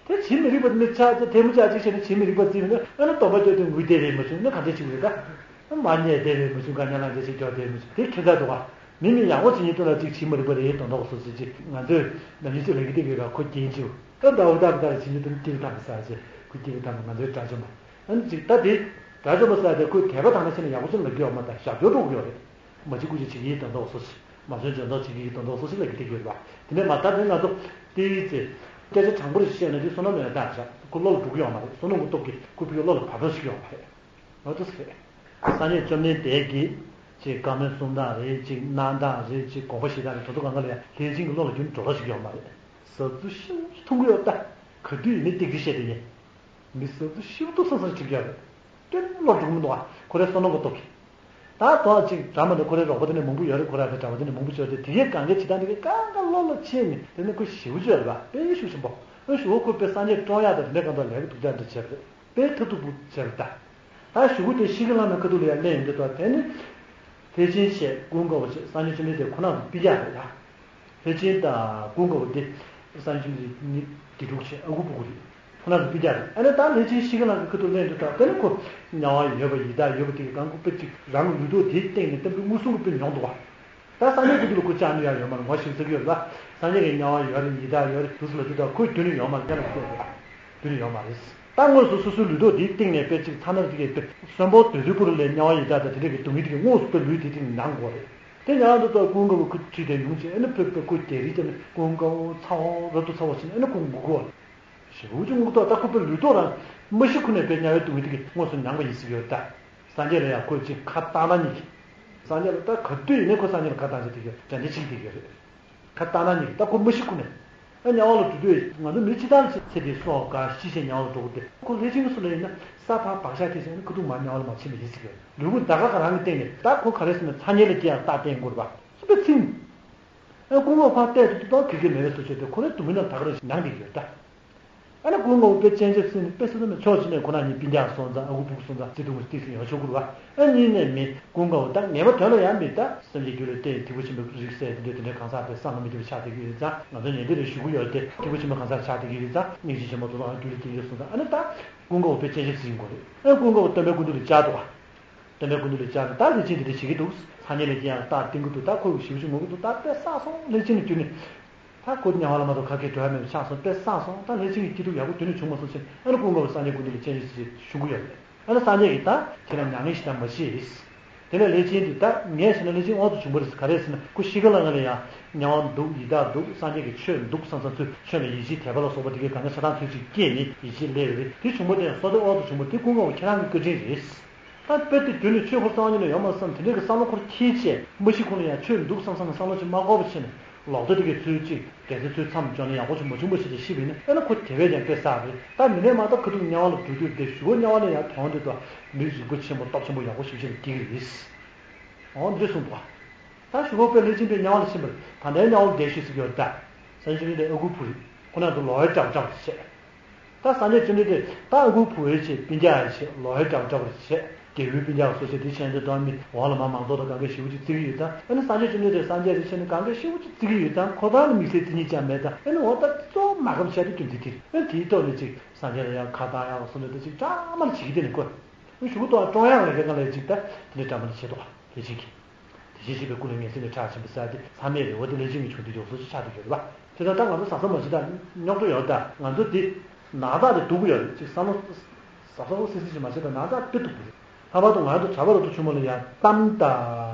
དེ་བྱེད་མི་རིགས་པ་མི་ཆགས་ཚེ་ཐལ་མོ་ཆགས་ཅིག་བྱས་ནས་བྱེད་མི་རིགས་པ་བརྩིས་པ་ན་ཨ་ནི་སྟོན་པ་སྐྱོ་དེ་ངུས་བསྡད་རེད་མ་བྱུང་ན་ག་འདྲས་ཅིག་རེད་ད། མ་ཉལ་བསྡད་རེད་མ་བྱུང་ག་ཉལ་ལང་བྱས་ཅིག་སྐྱོ་བསྡད་མ་བྱུང་དེ་ཁྱད་མཚར་འདུག་བ། མི་མི་ཡག་པོ་བྱེད་ཉིན་དུ་ལ་ཅིག་བྱེད་མི་རིགས་པ་རེད་སྟོན་ཐོག་སོ་སོ་ཅིག་ང་ཚོས་ནམ་ཡིན་ཅིག་ལ་གི་དེ་གི་ག་ཁོ་སྐྱེ་ཅིག་ཨ་ད་འུ་ད་གི་ད་ལ་བྱེད་ཉིན་དུ་ནི་སྐྱེ་གི་ད་མི་ཟ་ཟེར་ཁོ་སྐྱེ་གི་ད་མི་ང་ཚོའི་དགྲ་བཅོམ་པ་ཨ་ནི་ཅིག་ད་དེ་དགྲ་བཅོམ་པ་ཟེར་དེ་ཁོས་དད་པ་དང་ན་བྱས་ན་ཡག་པོ་ཅིག་ལ་གི་ཡོད་མ་ད་ཞབས་ཀྱོག་འགྲོ་གི་ཡོད་རེད། མ་གཅིག་དགུ་གཅིག་བྱེད་ཀྱི་དོན་དག་སོ་སོ། མ་བཟོད་འཇོན་ཐང་བྱེད་ཀྱི་དོན་དག་སོ་སོ་ལ་གི་ཏིག་ཡོད་པ། དེ་ནས་མ་ད་དེ་ང་ཚོ་ཏིག་ཙེ། སྐད་ཆ་དྲང་པོ་རེ་བཤད་ན་དེ་བསོད་ནམས་ཡོད་ད་བཞག་ཁོ་བློ་ལ་འགྲོ་གི་ཡོད་མ་རེད། བསོད་ནམས་ཀྱི་སྟོབས་ཀྱིས་ཁོ་ཕ་གི་བློ་ལ་བབས་ཐོག་ཞིག་ཡོད་མ་རེད། ང་ཚོ་ཟེར། སངས་རྒྱས་བཅོམ་ལྡན་འདས་ཀྱིས་ཅིག་བཀའ་མོལ་གསུང་སྟངས་རེད་ཅིག་གནང་སྟངས་རེད་ཅིག་དགོངས་པ་བཞེས་སྟངས་རེད་དོ་དོ་གང་ག་ལ་ཡང་ལྷས་སྦྱིན་གྱི་བློ་ལ་རྒྱུན་འགྲོ་ཐོག་ཞིག་ཡོད་མ་རེད། ཟབ་ཚུལ་ཤིན་ཏུ་མཐོང་གི་ཡོད་ད། ག་དུས་ཡིན་ནའི་ཏིག་ཙེ་བཤད་དེ་ཡིན། མི་ཟབ་ཏུ་ཤིན་ཏུ་སོ་སོར་གཅིག་ཡོད་རེད། དོན་བློ་འགྲོ་མི་འདུག་ཨ། ཁོ་རའི་བསོད་ནམས་ཀྱི་སྟོབས་ཀྱིས། ད་དོ་གཅིག་འདྲ་མ་འདུག་ཁོ་རའི་རོགས་པ་དེ་ནས་མང་པོ་ཡོད་རེད། ཁོ་ར་དེ་འདྲ་བ་དེ་ནས་མང་པོ་ཡོད་རེད། དེ་གའི་གང་གའི་བྱེད་སྟངས་དེ་གའི་གང་ག་བློ་ལ་ཆེས་ནས་དེ་ནས་ཁོ་ཞེ་པོ་ཅིག་ཡོད་རེད་པ། དཔེ་ཤུགས་ཆེན་པོ། ཨ་ཞུ་བོ་ཁོ་དཔེ་སངས་རྒྱས་བཀྲོངས་ཡག་དང་དེ་འདྲ་གང་དུ་ལས་ཀ་སྡུག་ཅག་འདྲ་བྱས་པ་རེད། དཔེ་ཐབས་སྡུག་པོ་བྱས་པ་རེད་ད། ད་ཞུ་བོ་དེ་ཤི་གི་ལ་ནས་ཁ་ཐུག་ལ་ཡར་སླེབས་ཡོང་དུས་དོ་དེ་ནི། ལྷས་བྱིན་བྱས། ཀུན་དགའ་བོ་བྱས། སངས་རྒྱས་བཅོམ་ལྡན་འདས་ཁོ་རང་ཚོ་སྤུན་ཀྱག་རེད་ཡ། ལྷས་བྱིན་དང་ཀུན་དགའ་བོ་དེ་སངས་རྒྱས་བཅོམ་ལྡན་འདས་གཉིས་དགེ་ཕྲུག་བྱས། ཨ་ཁུ་བུ་གུ་རེད། ཁོ་རང་ཚོ་སྤུན་ཀྱག་རེད། ཨ་ནི་ད་ལྷས་བྱིན་ཤི་ཁ་ལག་གི་ཁ་ཐུག་ལེན་དུས་ད་དཔེར་ན་ཁོ་དམྱལ་བ་ཡོད་པ་ཡི་དྭགས་ཡོད་པ་དེ་གི་སྒང་ཁོ་དཔེ་ཅིག་རང་གི་ལུས་ཐོག་དེའི་སྟེང་ནས་ཏན་ཏན་མངོན་སུམ་གྱི་དཔེ་མྱོང་འདུག་བ། ད་སངས་རྒྱས་ཀྱི་མདུན་ལ་ཁོ་བཅར་ནས་ཡང་ཡོད་མ་རེད། ངོ་ཞིབ་ཚགས་ཡོད་ལ། སངས་རྒྱས་ཀྱི་དམྱལ་བ་ཡོད་རེད། ཡི་དྭགས་ཡོད་རེད་དུས་སུ་ལ་དུས་ད་ཁོས་རྒྱུན་ནས་ཡོད་མ་རེད། ཁྱེད་ལ་ཁྱེད་རེད། རྒྱུན་ནས་ཡོད་མ་རེད། ད་དངོས་སུ་སོ་སོའི་ལུས་ཐོག་དེའི་སྟེང་ནས་དཔེ་ཅིག་ཚ་ན་དེ་གའི་དཔེ་གསོན་པོ་སྡོད་དུས་ཁོ་རང་ལ་དམྱལ་བ་ཡི་དྭགས་དང་དེ་འདྲ་གི་སྡུག་བསྔལ་དེ་གའི་དངོས་སུ་དཔེ་ལུས་དེའི་སྟེང་ནས་མྱོང་གོ་རེད། དེ་མྱོང་དུས་ད་ཀུན་དགའ་བོ་ཁོ་ཁྲིད་དེ་ཡོང་བྱས། ཨ་ནི་དཔེ་དཔེ་ཁོ་རྒྱལ་རིགས་ཀྱང་ཀུན་དགའ་བོ་ཚ་བོ་རབ་ཏུ་ཚ་བོ་བྱས་ནས། ཨ་ནི་ཁོ་ངུ་གོ་རེད། ཞེ་པོ་ཅིག་ངུ་གོ། ད་ཁོ་པའི་ལུས་ཐོག་རང་མ་ཤི་ཁུ་ནས་དཔེ་དམྱལ་བའི་སྡུག་བསྔལ་དེ་གའི་དངོས་སུ་མྱོང་བ་ཡིན་སྲིད་ཡོད་ད། སངས་རྒྱས་ལ་ཡང་ཁོས་ཅིག་ཁ་བཏང་ན་ཉིད་ཀྱི། སངས་རྒྱས་ལ་ད་ག་དུས་ཡིན་ནའི་ཁོ་སངས་རྒྱས་ལ་ཁ་བཏང་བྱས་དེ་གའི་དྲན་རྟེན་ཅིག་དེ་གའི་རེད། ཁ་བཏང་ན་ཉིད་ཀྱི་ད་ཁོ་མ་ཤི་ཁུ་ནས། ཨ་དམྱལ་བ་ལ་འགྲོ་དུས་ང་ཚོ་མི་སྤྱིར་བཏང་ལ་ཚེ་འདིའི་སྲོག་འགའ་ཤི་བྱས་དམྱལ་བ་ལ་འགྲོ་དགོས་ཏེ། ཁོ་ལྷས་བྱིན་གྱིས་སུ་ལ་ཡིན་ན་ས་ཕར་བག་ཆགས་ཐེབས་བྱས་ནས་ཁ་ཐུག་མར་དམྱལ་བ་ལ་མར་ཕྱིན་པ་ཡིན་སྲིད་ཀྱི་རེད། ལུས་པོ་ད་ག་ག་རང་གི་སྟེང་ནས། ད་ཁོ་ག་རེ་ཟེར་ན་ཚ་དམྱལ་ལ་སྐྱེ་ཡག་རྟགས་བསྟན་དགོས་རེད་པ། སུ་པའི་ཚིག་ཨ་ཀུན་དགའ་བོ་ཕར་བལྟས་དུས་ད་ག་གེ་མེད་པའི་བཟོ་བྱས་ཏེ་ཁོ་རང་སྡུག་བསྔལ་རྣམས་ད་ག་རང་ཞིག་མྱོང་བསྡད་ཀྱི་ཡོད་ད། ཨ་ནི་ཀུན་དགའ་བོ་དཔེ་སྤྱན་ཆབ་ཟིན་ནས་དཔེ་སྲིད་དུ་མེད་ཕྱོགས་གཅིག་ནས་ཁོ་རང་གཉིས་སྤུན་ཀྱག་སོང་ཙང་། ཨ་ཁུ་བུ་གུ་སོང་ཙང་། བརྩེ་དུང་གི་སྟེགས་སུ་ཡོང་ཆོག་གི་རེད་པ། ཨ་གཉིས་ནས་མི་ཀུན་དགའ་བོ་ད་ངེས་པ་དོན་ལ་ཡང་མི་ད་སེམས་ཅན་རྒྱུད་ལ་བརྟེན་ཐིགས་པ་ཆེན་པོའི་རིགས་ཟེར་དེ་འདྲ་དེ་འདྲའི་གང་ཟག་དཔེ་བསམ་བློ་མི་བདེ་བ་ཆགས་བསྡད་ཀྱི་ཡོད་ཙང་། ང་ཚོ་ཉན་བསྡད་རེད་ཞུ་གི་ཡོད་དེ། ཐིགས་པ་ཆེན་པོའི་གང་ཟག་ཆགས་བསྡད་ཀྱི་ཡོད་ཙང་། སྙིང་རྗེ་ཆེན་པོ་དོ་དག་རྒྱུད་ལ་སྐྱེས་ཡོད་སོང་ཙང་། ཨ་ནི་ད་ཀུན་དགའ་བོ་དཔེ་སྤྱན་ཆབ་ཟིན་དགོས་རེད། ཨ་ཀུན་དགའ་བོ་སྟོན་པའི་སྐུ་མདུན་ལ་བཅར་འདུག་ག་སྟོན་པའི་སྐུ་མདུན་ལ་བཅར་ནས་ད་ལྷས་བྱིན་དེ་འདྲ་བྱེད་ཀྱི་འདུག་ཚ་དམྱལ་ལ་སྐྱེ་ཡག་རྟགས་བསྟན་གྱི་འདུག་ད་ཁོ་ཞེ་པོ་ཅིག་ངུ་གི་འདུག་ད་དཔེ་བསགས་སོང་། ལྷས་བྱིན་ལ་བསྐྱུར་ནས། ད་ཁོ་དམྱལ་བ་ལ་མ་གཏོགས་ག་གེ་འགྲོ་ཡག་མེད་པ་ཆགས་སོང་། དཔེ་བསགས་སོང་། ད་ལྷས་བྱིན་གྱི་སྐྱིད་སྡུག་ཡག་པོ་རྒྱུན་ནས་བྱུང་མ་སོང་ཟེར། ཨ་ནི་ཀུན་དགའ་བོ་སངས་རྒྱས་སྐུ་མདུན་ལ་སྤྱན་ཆབ་ཟིན་ཞུ་གི་ཡོད་རེད། ཨ་ནི་སངས་རྒྱས་ཀྱིས་ད་ཁྱེད་རང་མྱ་ངན་ཞིག་ད་མ་བྱེད། དེ་ནས་ལྷས་བྱིན་དེ་ད་ངས་བྱས་ན་ལྷས་བྱིན་དབང་དུ་བྱུང་བ་རེད། ག་རེ་ཟེར་ན་ཁོ་ཤི་ཁ་ལ་ང་ལ་ཡང་དམྱལ་བ་འདུག་ཡི་དྭགས་འདུག་སངས་རྒྱས་ཀྱི་ཆོས་འདུག་བསམ་བསམ་ཚུལ། ཆོས་ལ་ཡིད་ཆེས་དད་པ་ལ་སོགས་པ་དེ་གའི་གང་ཟག་ཆགས་སྡང་ཚུལ་ཅིག་སྐྱེས་ནས་ཡིད་ཆེས་སླེབས་རེད། དེ་བྱུང་བ་དེ་ཡང་བསོད་བདེ་དབང་དུ་བྱུང་བ་དེ་ཀུན་དགའ་བོ་ཁྱེད་རང་གི་བཀའ་དྲིན་རེད། ད་དཔེ་དེ་རྒྱུན་ནས་ཆོས་འཁོར་གསང་བ་ཉིད་ནས་ཡོང་མ་བསམ། དེ་འདྲའི་གི་བསམ་བློ་འཁོར་ཁྱེད་ཅེས་མ་ཤི་ཁུ་ལ་ཡང་ཆོས་འདུག་བསམ་བསམ་གི་བསམ་བློ་ཅིག་མ་འཁོར་བ་བྱས་ནས་ལོག་ལྟ་དེ་གའི་ཚུལ་ཅིག་དེ་ཚོའི་ཚུལ་མཚམས་འཇོག་ན་ཡག་པོ་ཅིག་མ་བྱུང་བ་ཞིག་ཅིག་ཤི་བ་ཡིན་ན། ཨེ་ན་ཁོ་དེ་བས་ཀྱང་དཔེ་བསགས་རེད། ད་མི་ནས་མ་ད་ཁ་ཐུག་དམྱལ་བ་ལ་འགྲོ་དུས་དེ་ཞུ་བོ་དམྱལ་བ་ལ་ཡང་དོན་དེ་དང་མི་རིག་པ་ཆེན་པོ་སྟོབས་ཆེན་པོ་ཡག་པོ་ཞིག་ཅིག་ལ་སྐྱེ་གི་རེད། འོ་འདི་གསུངས་པ། ད་ཞུ་བོ་དཔེ་ལྷས་བྱིན་པའི་དམྱལ་བ་ལ་ཕྱིན་པ་རེད། ད་ལྟའི་དམྱལ་བ་ལ་བསྡད་ཤོག་ཟེར་གྱི་ཡོད་རེད་ད། སངས་རྒྱས་བཅོམ་ལྡན་འདས་ཨ་ཁུ་བུ་རེད། ཁོ་རང་ཚོ་ལོ་ཡ་འདྲ་བོ་འདྲ་བོ་རེད་བྱས། ད་སངས་རྒྱས་བཅོམ་ལྡན་འདས་ད་ཨ་ཁུ་བུ་ཡ་བྱས། སྤུན་ཀྱག་ཡ་བྱས། ལོ་ཡ་འདྲ་བོ་འདྲ་བོ་རེད་བྱས། རྒྱལ་བའི་སྤུན་ཀྱག་སོ་སོ་དེ་བྱས་འདི་དོན་མི་འོག་ལ་མ་མང་ཚོགས་དང་གང་གས་ཞེ་པོ་ཅིག་བརྩི་གི་ཡོད་ཙང་། ཨ་ནི་སངས་རྒྱས་བཅོམ་ལྡན་འདས་སངས་རྒྱས་རེད་བྱས་ནས་གང་གས་ཞེ་པོ་ཅིག་བརྩི་གི་ཡོད་ཙང་། ཁོ་ཚང་ལ་དམིགས་བསལ་བརྩི་མཁན་ཅང་མེད་ཙང་། ཨ་ནི་འོ་ད་གཙོ་བོ་མ་ཁམས་བྱས་ཏེ་རྒྱུ་མཚན་དེ་རེད། ཨ་ནི་དེའི་ཐོག་ནས་ཅིག་སངས་རྒྱས་ལ་ཡང་ཁ་བཏང་ཡག་སོང་ནས་ད་ཅིག་བཅའ་མར་བྱེད་ཀྱི་དེ་ནི་ཁོ། ཨ་ཞུ་གི་འདུག་ཀྲོང་ཡང་ལ་རེ་ག་ལ་ཅིག་ད་དེ་འདྲ་འདྲ་མ་འདྲ་བྱེད་དོ། ལྷས་བྱིན་གྱིས། དེ་བཞིན་གཤེགས་པའི་སྐུ་ལ་ངལ་གསོས་ནས་ཁྲག་ཆེན་པོ་བཟའ་སྟེ་མཚམས་མེད་རི་བོ་དེ་ལྷས་བྱིན་གྱི་ཆུང་དུ་འཇོག་སོགས་ཀྱི་ཕྱག་ཏུ་གྱུར་པ། དེ་ལྟར་ད་ང་ཚོ་ཟ་ས་མ་བྱེད་ད་རྙོག་དྲ་ཡོད་ད། ང་ཚོ་འདི་ནག་ཚགས་དེ་སྡུག་གི་ཡོད་རེད། ཅིག་བསམ་བློ་ཟ་ས་འོ་སི་སི་ཞིག་མ་བྱེད་ད་ནག་ཚགས་དཔེ་སྡུག་པོ་རེད། ལྷག་པར་དུ་ང་ཚོ་གྲྭ་པ་རབ་ཏུ་ཆུང་མ་ལ་ཡང་གཏམ་དང་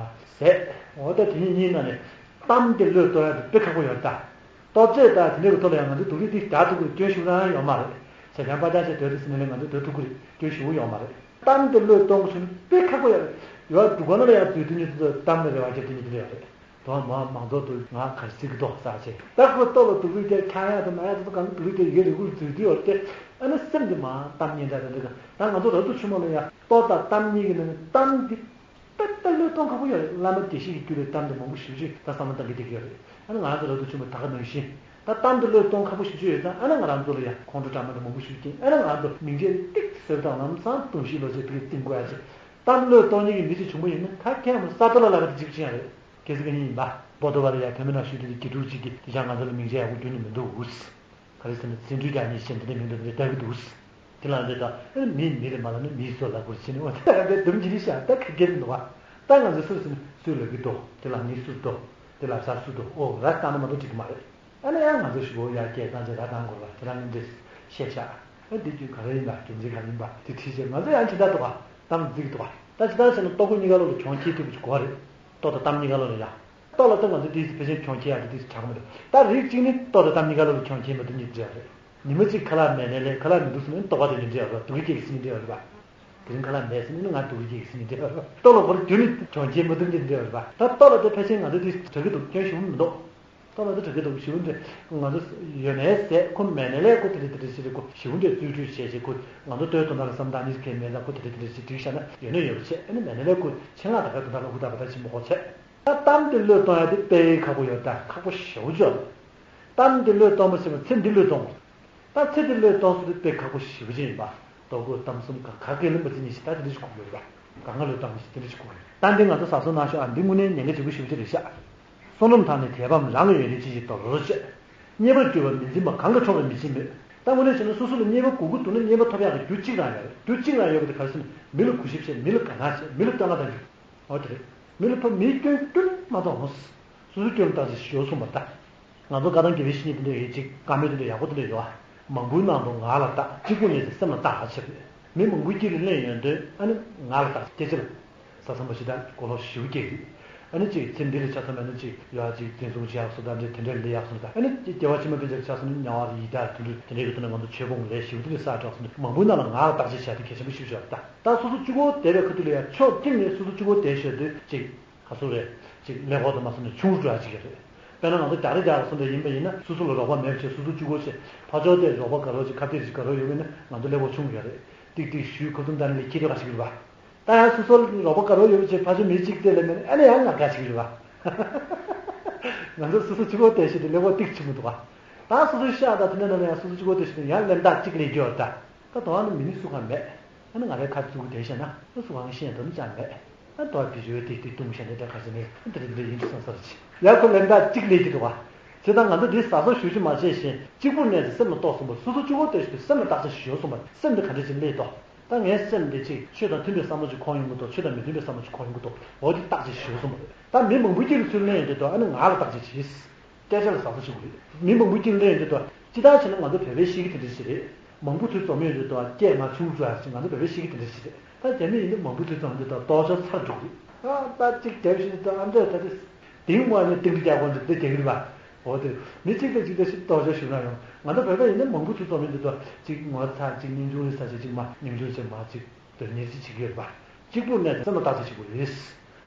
ཟས། འོ་ད་དེ་གཉིས་གཉིས་ནང་ནས་གཏམ་དེ་བློས་གཏོང་ཡག་དེ་དཔེ་ཁག་པོ་ཡོད་ད། ལྟོ་ཆས་དང་དེ་འདྲའི་གི་ཐོག་ལ་ཡང་ང་ཚོ་སྡུག་རུས་དེ་རྒྱག་ཐུབ་ཀྱི་སྐྱོན་ཞུ་རང་ཡོད་མ་རེད། ཟས་ཁང་པ་ཏྲ་ཆས་སྡོད་དུ་ཟིན་ནས་ང་ཚོ་སྡོད་ཐུབ་ཀྱི་རེད། སྐྱོན་ཞུ་ཡོད་མ་རེད། གཏམ་དེ་བློས་གཏོང་དགོས་བྱུང་ན་དཔེ་ཁག་པོ་ཡོད་རེད། ཡོད་འདུག་ག་ན་ལ་ཡང་བཟོས་དུས་ཉིད་དུ་གཏམ་ལ་རེ་བ་བརྒྱབ་དེ་ཉིད་དུ་ཡོད་རེད། དོ་མ་མང་ཚོགས་དུ་ང་གར་སྲིད་ཀྱི་འདུག་ཟེར་བྱས་ད་ཁོ་ལྟོ་ལ་སྡུག་རུས་དེ་ཁྱག་ཡག་དང་ན་ཡག་དང་གང་སྡུག་རུས་དེ་ཡོད་རེད། ཁོ་བཟོས་དུས་ཡོད་དེ། ཨ་ནི་སེམས་དེ་མ་གཏམ་སྙན་གྲགས་དང་འདྲ་གི། ད་ང་ཚོ་རབ་ཏུ་ཆུང་མ་ལ་ཡང་ལྟོ་དང་གཏམ་གཉིས་ཀྱི་ནང་ནས་གཏམ་དེ་དཔེ་ལྟ་བློས་གཏོང་ཁག་པོ་ཡོད་རེད། བླ་མ་བདེ་གཤེགས་ཀྱི་རྒྱུད་ལས་གཏམ་དེ་མང་པོ་ཞེ་པོ་ཅིག་ད་བསམ་བློ་བཏང་གི་བསྡད་ཀྱི་ཡོད་རེད། ཨ་ནི་ང་རང་ཚོ་རབ་ཏུ་བྱུང་བ་ད་ག་ནང་བཞིན་ད་གཏམ་དེ་བློས་གཏོང་ཁག་པོ་ཞེ་པོ་ཅིག་ཡོད་ཙང་། ཨ་ནི་ང་རང་ཚོ་ལ་ཡང་ཁོང་ཁྲོ་འདྲ་མ་འདྲ་མང་པོ་ཞེ་པོ་སྐྱེས། ཨ་ནི་ང་རང་ཚོ་མིང་ཆད་ཏིག་ཟེར་དང་ལམ་སང་གདུང་ཤེས་ལོ་ཚད་དེ་གའི་རྩིང་དགོས་ཡ་ཅིག་གཏམ་བློས་གཏོང་མཁན་གྱི་མི་ཅིག་བྱུང་བ་ཡིན་ན་ད་ཁྱེད་རང་ས་ཏོ་ལ་ལབ་པ་དེ་གཅིག་ཅི་ཡང་རེད། གལ་སྲིད་ཀྱི་ཉིན་ཡིན་པ་པོ་ཏོ་བ་ལ་ཡང་བོད་མི་ནང་ཞུགས་དུས་དགེ་ཕྲུག་ཅིག་གིས་དེ་ཅང་ང་ཚོ་ལ་མིང་ཆད་ཡག་པོ་རྒྱུན་ནས་མི་འདུག་ག་རེ་ཟེར་ན་སེ་འབྲུ་རྒྱག་ཉེས་བྱས་འདི་འདྲའི་མིང་འདི་འདྲ་བཏགས་ཀྱི་འདུག་དེ་ལ་འདི་དང་ཨེ་མིས་མི་ལ་མ་ལབ་ན་མིས་སུ་ལབ་དགོས་ཟེར་ནས། འོ་དེ་ལ་འདི་འདུམ་གྱི་རེད་ཤག་ད་ཁ་སྐད་འདུག་བ། ད་ང་ཚོ་སུ་ཟེར་ན་སུས་ལབ་ཀྱི་འདུག་དེ་ལ་མི་སུ་འདུག་དེ་ལ་ས་སུ་འདུག་འོ་ར་བཏང་ན་མ་གཏོགས་འགྲིག་གི་མ་རེད། ཨ་ནི་ཡང་ང་ཚོ་ཞུ་བོ་ཡར་སྐད་བཏང་བྱས་ར་བཏང་དགོས་ར། དེ་རང་གི་འདི་བཤད་ཤག་ཨ་འདི་རྒྱུ་ག་རེ་ཡིན་པ། རྒྱུ་མཚན་ག་རེ་ཡིན་པ་དེ་དྲིས་བྱས། ང་ཚོ་ཡང་ཇི་ལྟར་འདུག་བ། གཏམ་རྫིག་འདུག་བ། ད་ཇི་ལྟར་བྱས་ན་ལྟོ་གོས་གཉིས་ཀ་ལོག་ལ་གྱོང་ཁྱེར་ཐུབ་པ་ཞིག་དགོས་རེད། ལྟོ་དང་གཏམ་གཉིས་ཀ་ལོག་ལ་ཡ། ལྟོ་ལ་ལྟོ་ང་ཚོ་དེའི་ཕལ་ཆེར་གྱོང་ཁྱེར་ཡག་དེ་དེ་དྲག་མི་འདུག་ད་རིགས་གཅིག་ནི་ལྟོ་དང་གཏམ་གཉིས་ཀ་ལོག་ལ་གྱོང་ཁྱེར་མི་འདུག་ཉིད་འདྲ་རེད། ཉི་མ་གཅིག་ཁ་ལག་མེད་ནའི་ལས། ཁ་ལག་མི་འདུག་ཟེར་ན་ལྟོ་ག་དེ་ཉིད་འདྲ་རེད། སྡུག་གི་སྐྱེ་གི་སྲིད་ཉིད་འདྲ་རེད་པ། དེ་རིང་ཁ་ལག་མེད་ཟེར་ན་ང་སྡུག་གི་སྐྱེ་གི་སྲིད་ཉིད་འདྲ་རེད། ལྟོ་ལ་བོར་རྒྱུ་ནི་གྱོང་ཁྱེར་མི་འདུག་ཉིད་འདྲ་རེད་པ། ད་ལྟོ་ལ་དེ་ཕལ་ཆེར་ང་ཚོ་དེ་དྲག་གི་འདུག་སྐྱོན་ཞུ་མི་འདུག་ལྟོ་ལ་དེ་དྲག་གི་འདུག་ཞུ་འདྲ། ང་ཚོ་ཡོད་ནའི་ཟས། ཁོ་མེད་ནའི་ལས། ཁོ་དེ་རེད་དེ་རེད་ཟེར་རེད། ཁོ་ཞུ་འདྲ་རྩོལ་སྤྲུགས་བྱས་བྱས། ཁོ་ང་ཚོ་ལྟོའི་དོན་དག་ལ་བསམ་བློ་བཏང་ནི་གལ་མེད་ཙང་། ཁོ་དེ་རེད་དེ་རེད་ཟེར་སྒྲིག་བཞག་ན་ཡོད་ན་ཡོད་པ་བྱས། ཨ་ནི་མེད་ནའི་ལས། ཁོ་ཆེད་མངགས་ད་ག་དོན་དག་ལ་ཧུར་ཐག་འབད་ཐག་ཆེན་པོ་ཁོ་བྱས། ད་གཏམ་དེ་བློས་གཏོང་ཡ་དེ་དཔེ་ཁག་པོ་ཡོད་ད། ཁག་པོ་ཞེ་པོ་ཅིག་ཡོད། གཏམ་དེ་བློས་གཏོང་བ་ཟེར་བ་ཚེ་འདི་བློས་གཏོང་དགོས། ད་ཚེ་འདི་བློས་གཏོང་ས་དེ་དཔེ་ཁག་པོ་ཞེ་པོ་ཅིག་ཡིན་པ། ལྟོ་གོས་གཏམ་གསུམ་ག་ག་གེ་ལ་མ་བརྩི་ཉེས་ཤིག་ད་དེ་འདྲ་ཞིག་གོ་དགོས་རེད་པ། གང་ག་ལོས་བཏང་ཞིག་དེ་འདྲ་ཞིག་དགོས་རེད། ད་འདི་ང་ཚོ་ཟ་སོ་ན་ཤོག་ཨ་འདི་དངོས་གནས་ཉེན་ཁ་ཆེན་པོ་ཞེ་པོ་ཅིག་རེད་ཤག་བསོད་ནམས་དང་ནི་དད་པའམ་རང་གི་ཡོན་ཏན་ཅི་ཞིག་དོར་བྱས། རྙེད་པར་གྱུར་པ་མི་འཛིན་པ་གང་གིས་འཕྲོག་པའི་མི་ཕྱེད་མོད། ད་དངོས་གནས་བྱས་ན་སོ་སོ་ལ་རྙེད་པ་དགོས་ཀྱི་འདུག་ན་རྙེད་པ་ཐོབ་ཡག་གི་རྒྱུ་གཅིག་རང་ཡོད་རེད། རྒྱུ་གཅིག་རང་ཡོད་པ་དེ་ག་རེ་ཟེར་ན་མི་ལ་གུས་ཞབས་བྱས། མི་ལ་དགའ་སྣང་བྱས། མི་ལ་བསྟོད་བསྔགས་གཏང་རྒྱུ། འོ་དེ་རེད། མི་ལ་ཕར་མིའི་སྐྱོན་སྐྱོན་མ་གཏོང་ངོ་། སོ་སོའི་སྐྱོན་ལ་བརྟག་དཔྱད་ཞུ་གསུངས་པ་ལྟ། ང་ཚོ་བཀའ་གདམས་དགེ་བའི་བཤེས་གཉེན་དེ་འདྲ་ཡོད་ཅིག་བཀའ་མོལ་དེ་འདྲ་ཡག་པོ་དེ་འདྲ་ཡོད་ཨ། མང་པོའི་ནང་དུ་ང་ལ་བརྟག་གཅིག་པུ་གནས་ཏེ་སེམས་ལ་བརྟག་ཞེས་པས། མི་མང་པོའི་དཀྱིལ་ལ་གླེང་ཡོང་དུས་ཨ་ནི་ང་ལ་བརྟག་སྐད་ཆ་ལ། ས་མཚམས་པ་ཞིག་དང་གོ་ལོག་ཞིབ་རྒྱས་རེད། ཨ་ནི་ཅིག་ཚེ་འདི་ལ་ཆ་མཚོན་པ་ཨ་ནི་ཅིག་ཡོད་ཨ་ཅིག་འཛིན་བཟུང་བྱེད་ཡག་སོ་དང་འདྲེ་དེ་འདྲའི་ལས་ཡག་སོ་དང་ཨ་ནི་ཅིག་སྐྱེ་བ་ཕྱི་མ་ཕན་ཆད་ཆ་སོང་ན་དམྱལ་བ་རེད་ཡི་དྭགས་དེ་འདྲ་དེ་འདྲའི་གི་ཐོག་ནས་ང་ཚོ་ཆོས་སྤོང་ལས་ཞིབ་དེ་འདྲ་བསགས་དྲགས་སོ་ན་མང་པོའི་ནང་ལ་ང་ལ་བརྟག་དཔྱད་བྱ་དེ་གལ་ཆེན་པོ་ཞིག་ཆགས་ད། ད་སོ་སོ་གཅིག་པོ་བསྡད་པའི་ཁ་ཐུག་ལ་ཡང་ཕྱོགས་གཅིག་ནས་སོ་སོ་གཅིག་པོ་བསྡད་ཤོར་དུས་ཅིག་ག་ཚོད་རེད། ཅིག་ཀླད་ཀོར་དུ་མ་སོང་ནས་ཆུང་རུ་འགྲོ་ཡ་ཅིག་ཡོད་རེད། དཔེར་ན་ང་ཚོ་རྒྱག་རེས་རྒྱག་རེས་སོང་འདྲ་ཡིན་པ་ཡིན་ན་སོ་སོ་ལ་རོགས་པ་མེད་པ་བྱས་སོ་སོ་གཅིག་པོ་བྱས་ཕར་ཕྱོགས་དེ་རོགས་པ་དགའ་རོགས་ཅིག་ཁ་གཏད་ཅིག་དགའ་རོགས་ཡོད་མེད་ན་ང་ཚོ་ཀླད་ཀོར་ཆུང་རུ་ཡོད་རེད། ཏིག་ཏིག་ཞུས་ཁ་ཚུམ་བཏང་ནས་ཁྱི་ལྟོས་ག་ཞིག་རེད་པ། ད་ཡང་སོ་སོ་ལ་རོགས་པ་དགའ་རོགས་ཡོད་པ་བྱས་ཕར་ཕྱོགས་མི་གཅིག་དེ་ལ་མེད་ན་ཨ་ནི་ཡང་ང་དགའ་ཞིག་རེད་པ། ང་ཚོ་སོ་སོ་གཅིག་པོ་བསྡད་ཤེས་དེ་ཀླད་ཀོར་ཏིག་ཆེན་པོ་འདུག་ག་ད་སོ་སོའི་ཤག་དང་དེ་འདྲ་ནང་ལ་ཡང་སོ་སོ་གཅིག་པོ་བསྡད་ཤེས་དེ་ཡང་ལན་རྟགས་གཅིག་སླེབས་ཀྱི་ཡོད་རེད་ད། ད་དོ་ཨ་ནི་མི་ནི་སུ་གང་མེད། ཨ་ནི་ང་རའི་ཁ་བཙུགས་བསྡད་བཞག་ན་ཨ་སུ་གང་ཤེས་དོ་ནི་ཅང་མེད། ཨ་དོ་བི་ཌིའོ་ཏིག་ཏིག་བཏུང་བཞག་ནས་ད་ག་ཟེར་ནས་ཨ་འདི་རེད་འདི་རེད་ཡིན་གྱི་བསམ་ས་རེད་ཅི། ཡ་ཁོ་ལན་རྟགས་གཅིག་སླེབས་ཀྱི་འདུག་ག་བྱས་ཙང་ང་ཚོ་འདི་ཟ་སོ་ཞུ་ཞུ་མ་བྱས་བཞིན་གཅིག་པུར་གནས་ཏེ་སེམས་ལ་རྟོགས་སོང་བ་སོ་སོ་གཅིག་པོ་བསྡད་ཤིག་དུས་སེམས་ལ་བརྟག་དཔྱད་ཞུ་སོང་བ་སེམས་འདི་ག་འདྲ་ཅིག་སླེབས་ཏོ། ད་ངའི་སེམས་འདི་ཅིག་ཆོས་དང་མཐུན་པའི་བསམ་བློ་ཅིག་འཁོར་ཡོང་གི་འདུག་ཆོས་དང་མི་མཐུན་པའི་བསམ་བློ་ཅིག་འཁོར་ཡོང་གི་འདུག་འོ་འདི་བརྟག་དཔྱད་ཞུ་སོང་བ་རེད། ད་མི་མང་པོའི་དཀྱིལ་ལ་ཚུར་གླེང་ཡོང་དུས་ད་ཨ་ནི་ང་ལ་བརྟག་དཔྱད་བྱེད། སྐད་ཆ་ལ་ཟ་ས་ཞིག་དགོས་རེད། མི་མང་པོའི་དཀྱིལ་གླེང་ཡོང་དུས་ད་ཅི་ལྟར་བྱས་ན་ང་ཚོ་བོད་པའི་གཤིས་ཀ་དེ་འདྲ་ཞིག་རེད། མང་པོ་ཚུར་འཛོམས་ཡོང་དུས་ད་སྐད་མར་ཆུང་རུ་འགྲོ་ཡ་ཞིག་ང་ཚོ་བོད་པའི་གཤིས་ཀ་དེ་འདྲ་ཞིག་རེད། ད་རྒྱ་མི་ཡིན་ན་མང་པོ་ཚུར་འཛོམས་ཡོང་དུས་ད་ལྟོ་ཆ་ཚར་འགྲོ་གི་རེད། ཨ་ད་གཅིག་བསྡད་བཞིན་དུ་ཨ་འདྲ་ད་དེ། དེང་མ་ནི་ཏིང་འདི་རྒྱག་དགོས་འདི་འདི་རྒྱག་གི་རེད་པ། འོ་དེ་མི་གཅིག་དང་གཅིག་དང་ཞིག་ལྟོ་ཆ་ཞུ་ན་ཡང་ང་ཚོ་བོད་པ་ཡིན་ན་མང་པོ་ཚུར་འཛོམས་ཡོང་དུས་ད་གཅིག་ངོ་ཚ་གཅིག་སྙིང་ཆུང་རེད་ས་ཆ་གཅིག་མ་སྙིང་ཆུང་ཆེ་མ་གཅིག་དོན་གཉེར་གཅིག་བྱེད་ཀྱི་ཡོད་རེད་པ། གཅིག་པུར་གནས་ཏེ་སེམས་ལ་བརྟག་དཔྱད་བྱེད་དགོས་རེད།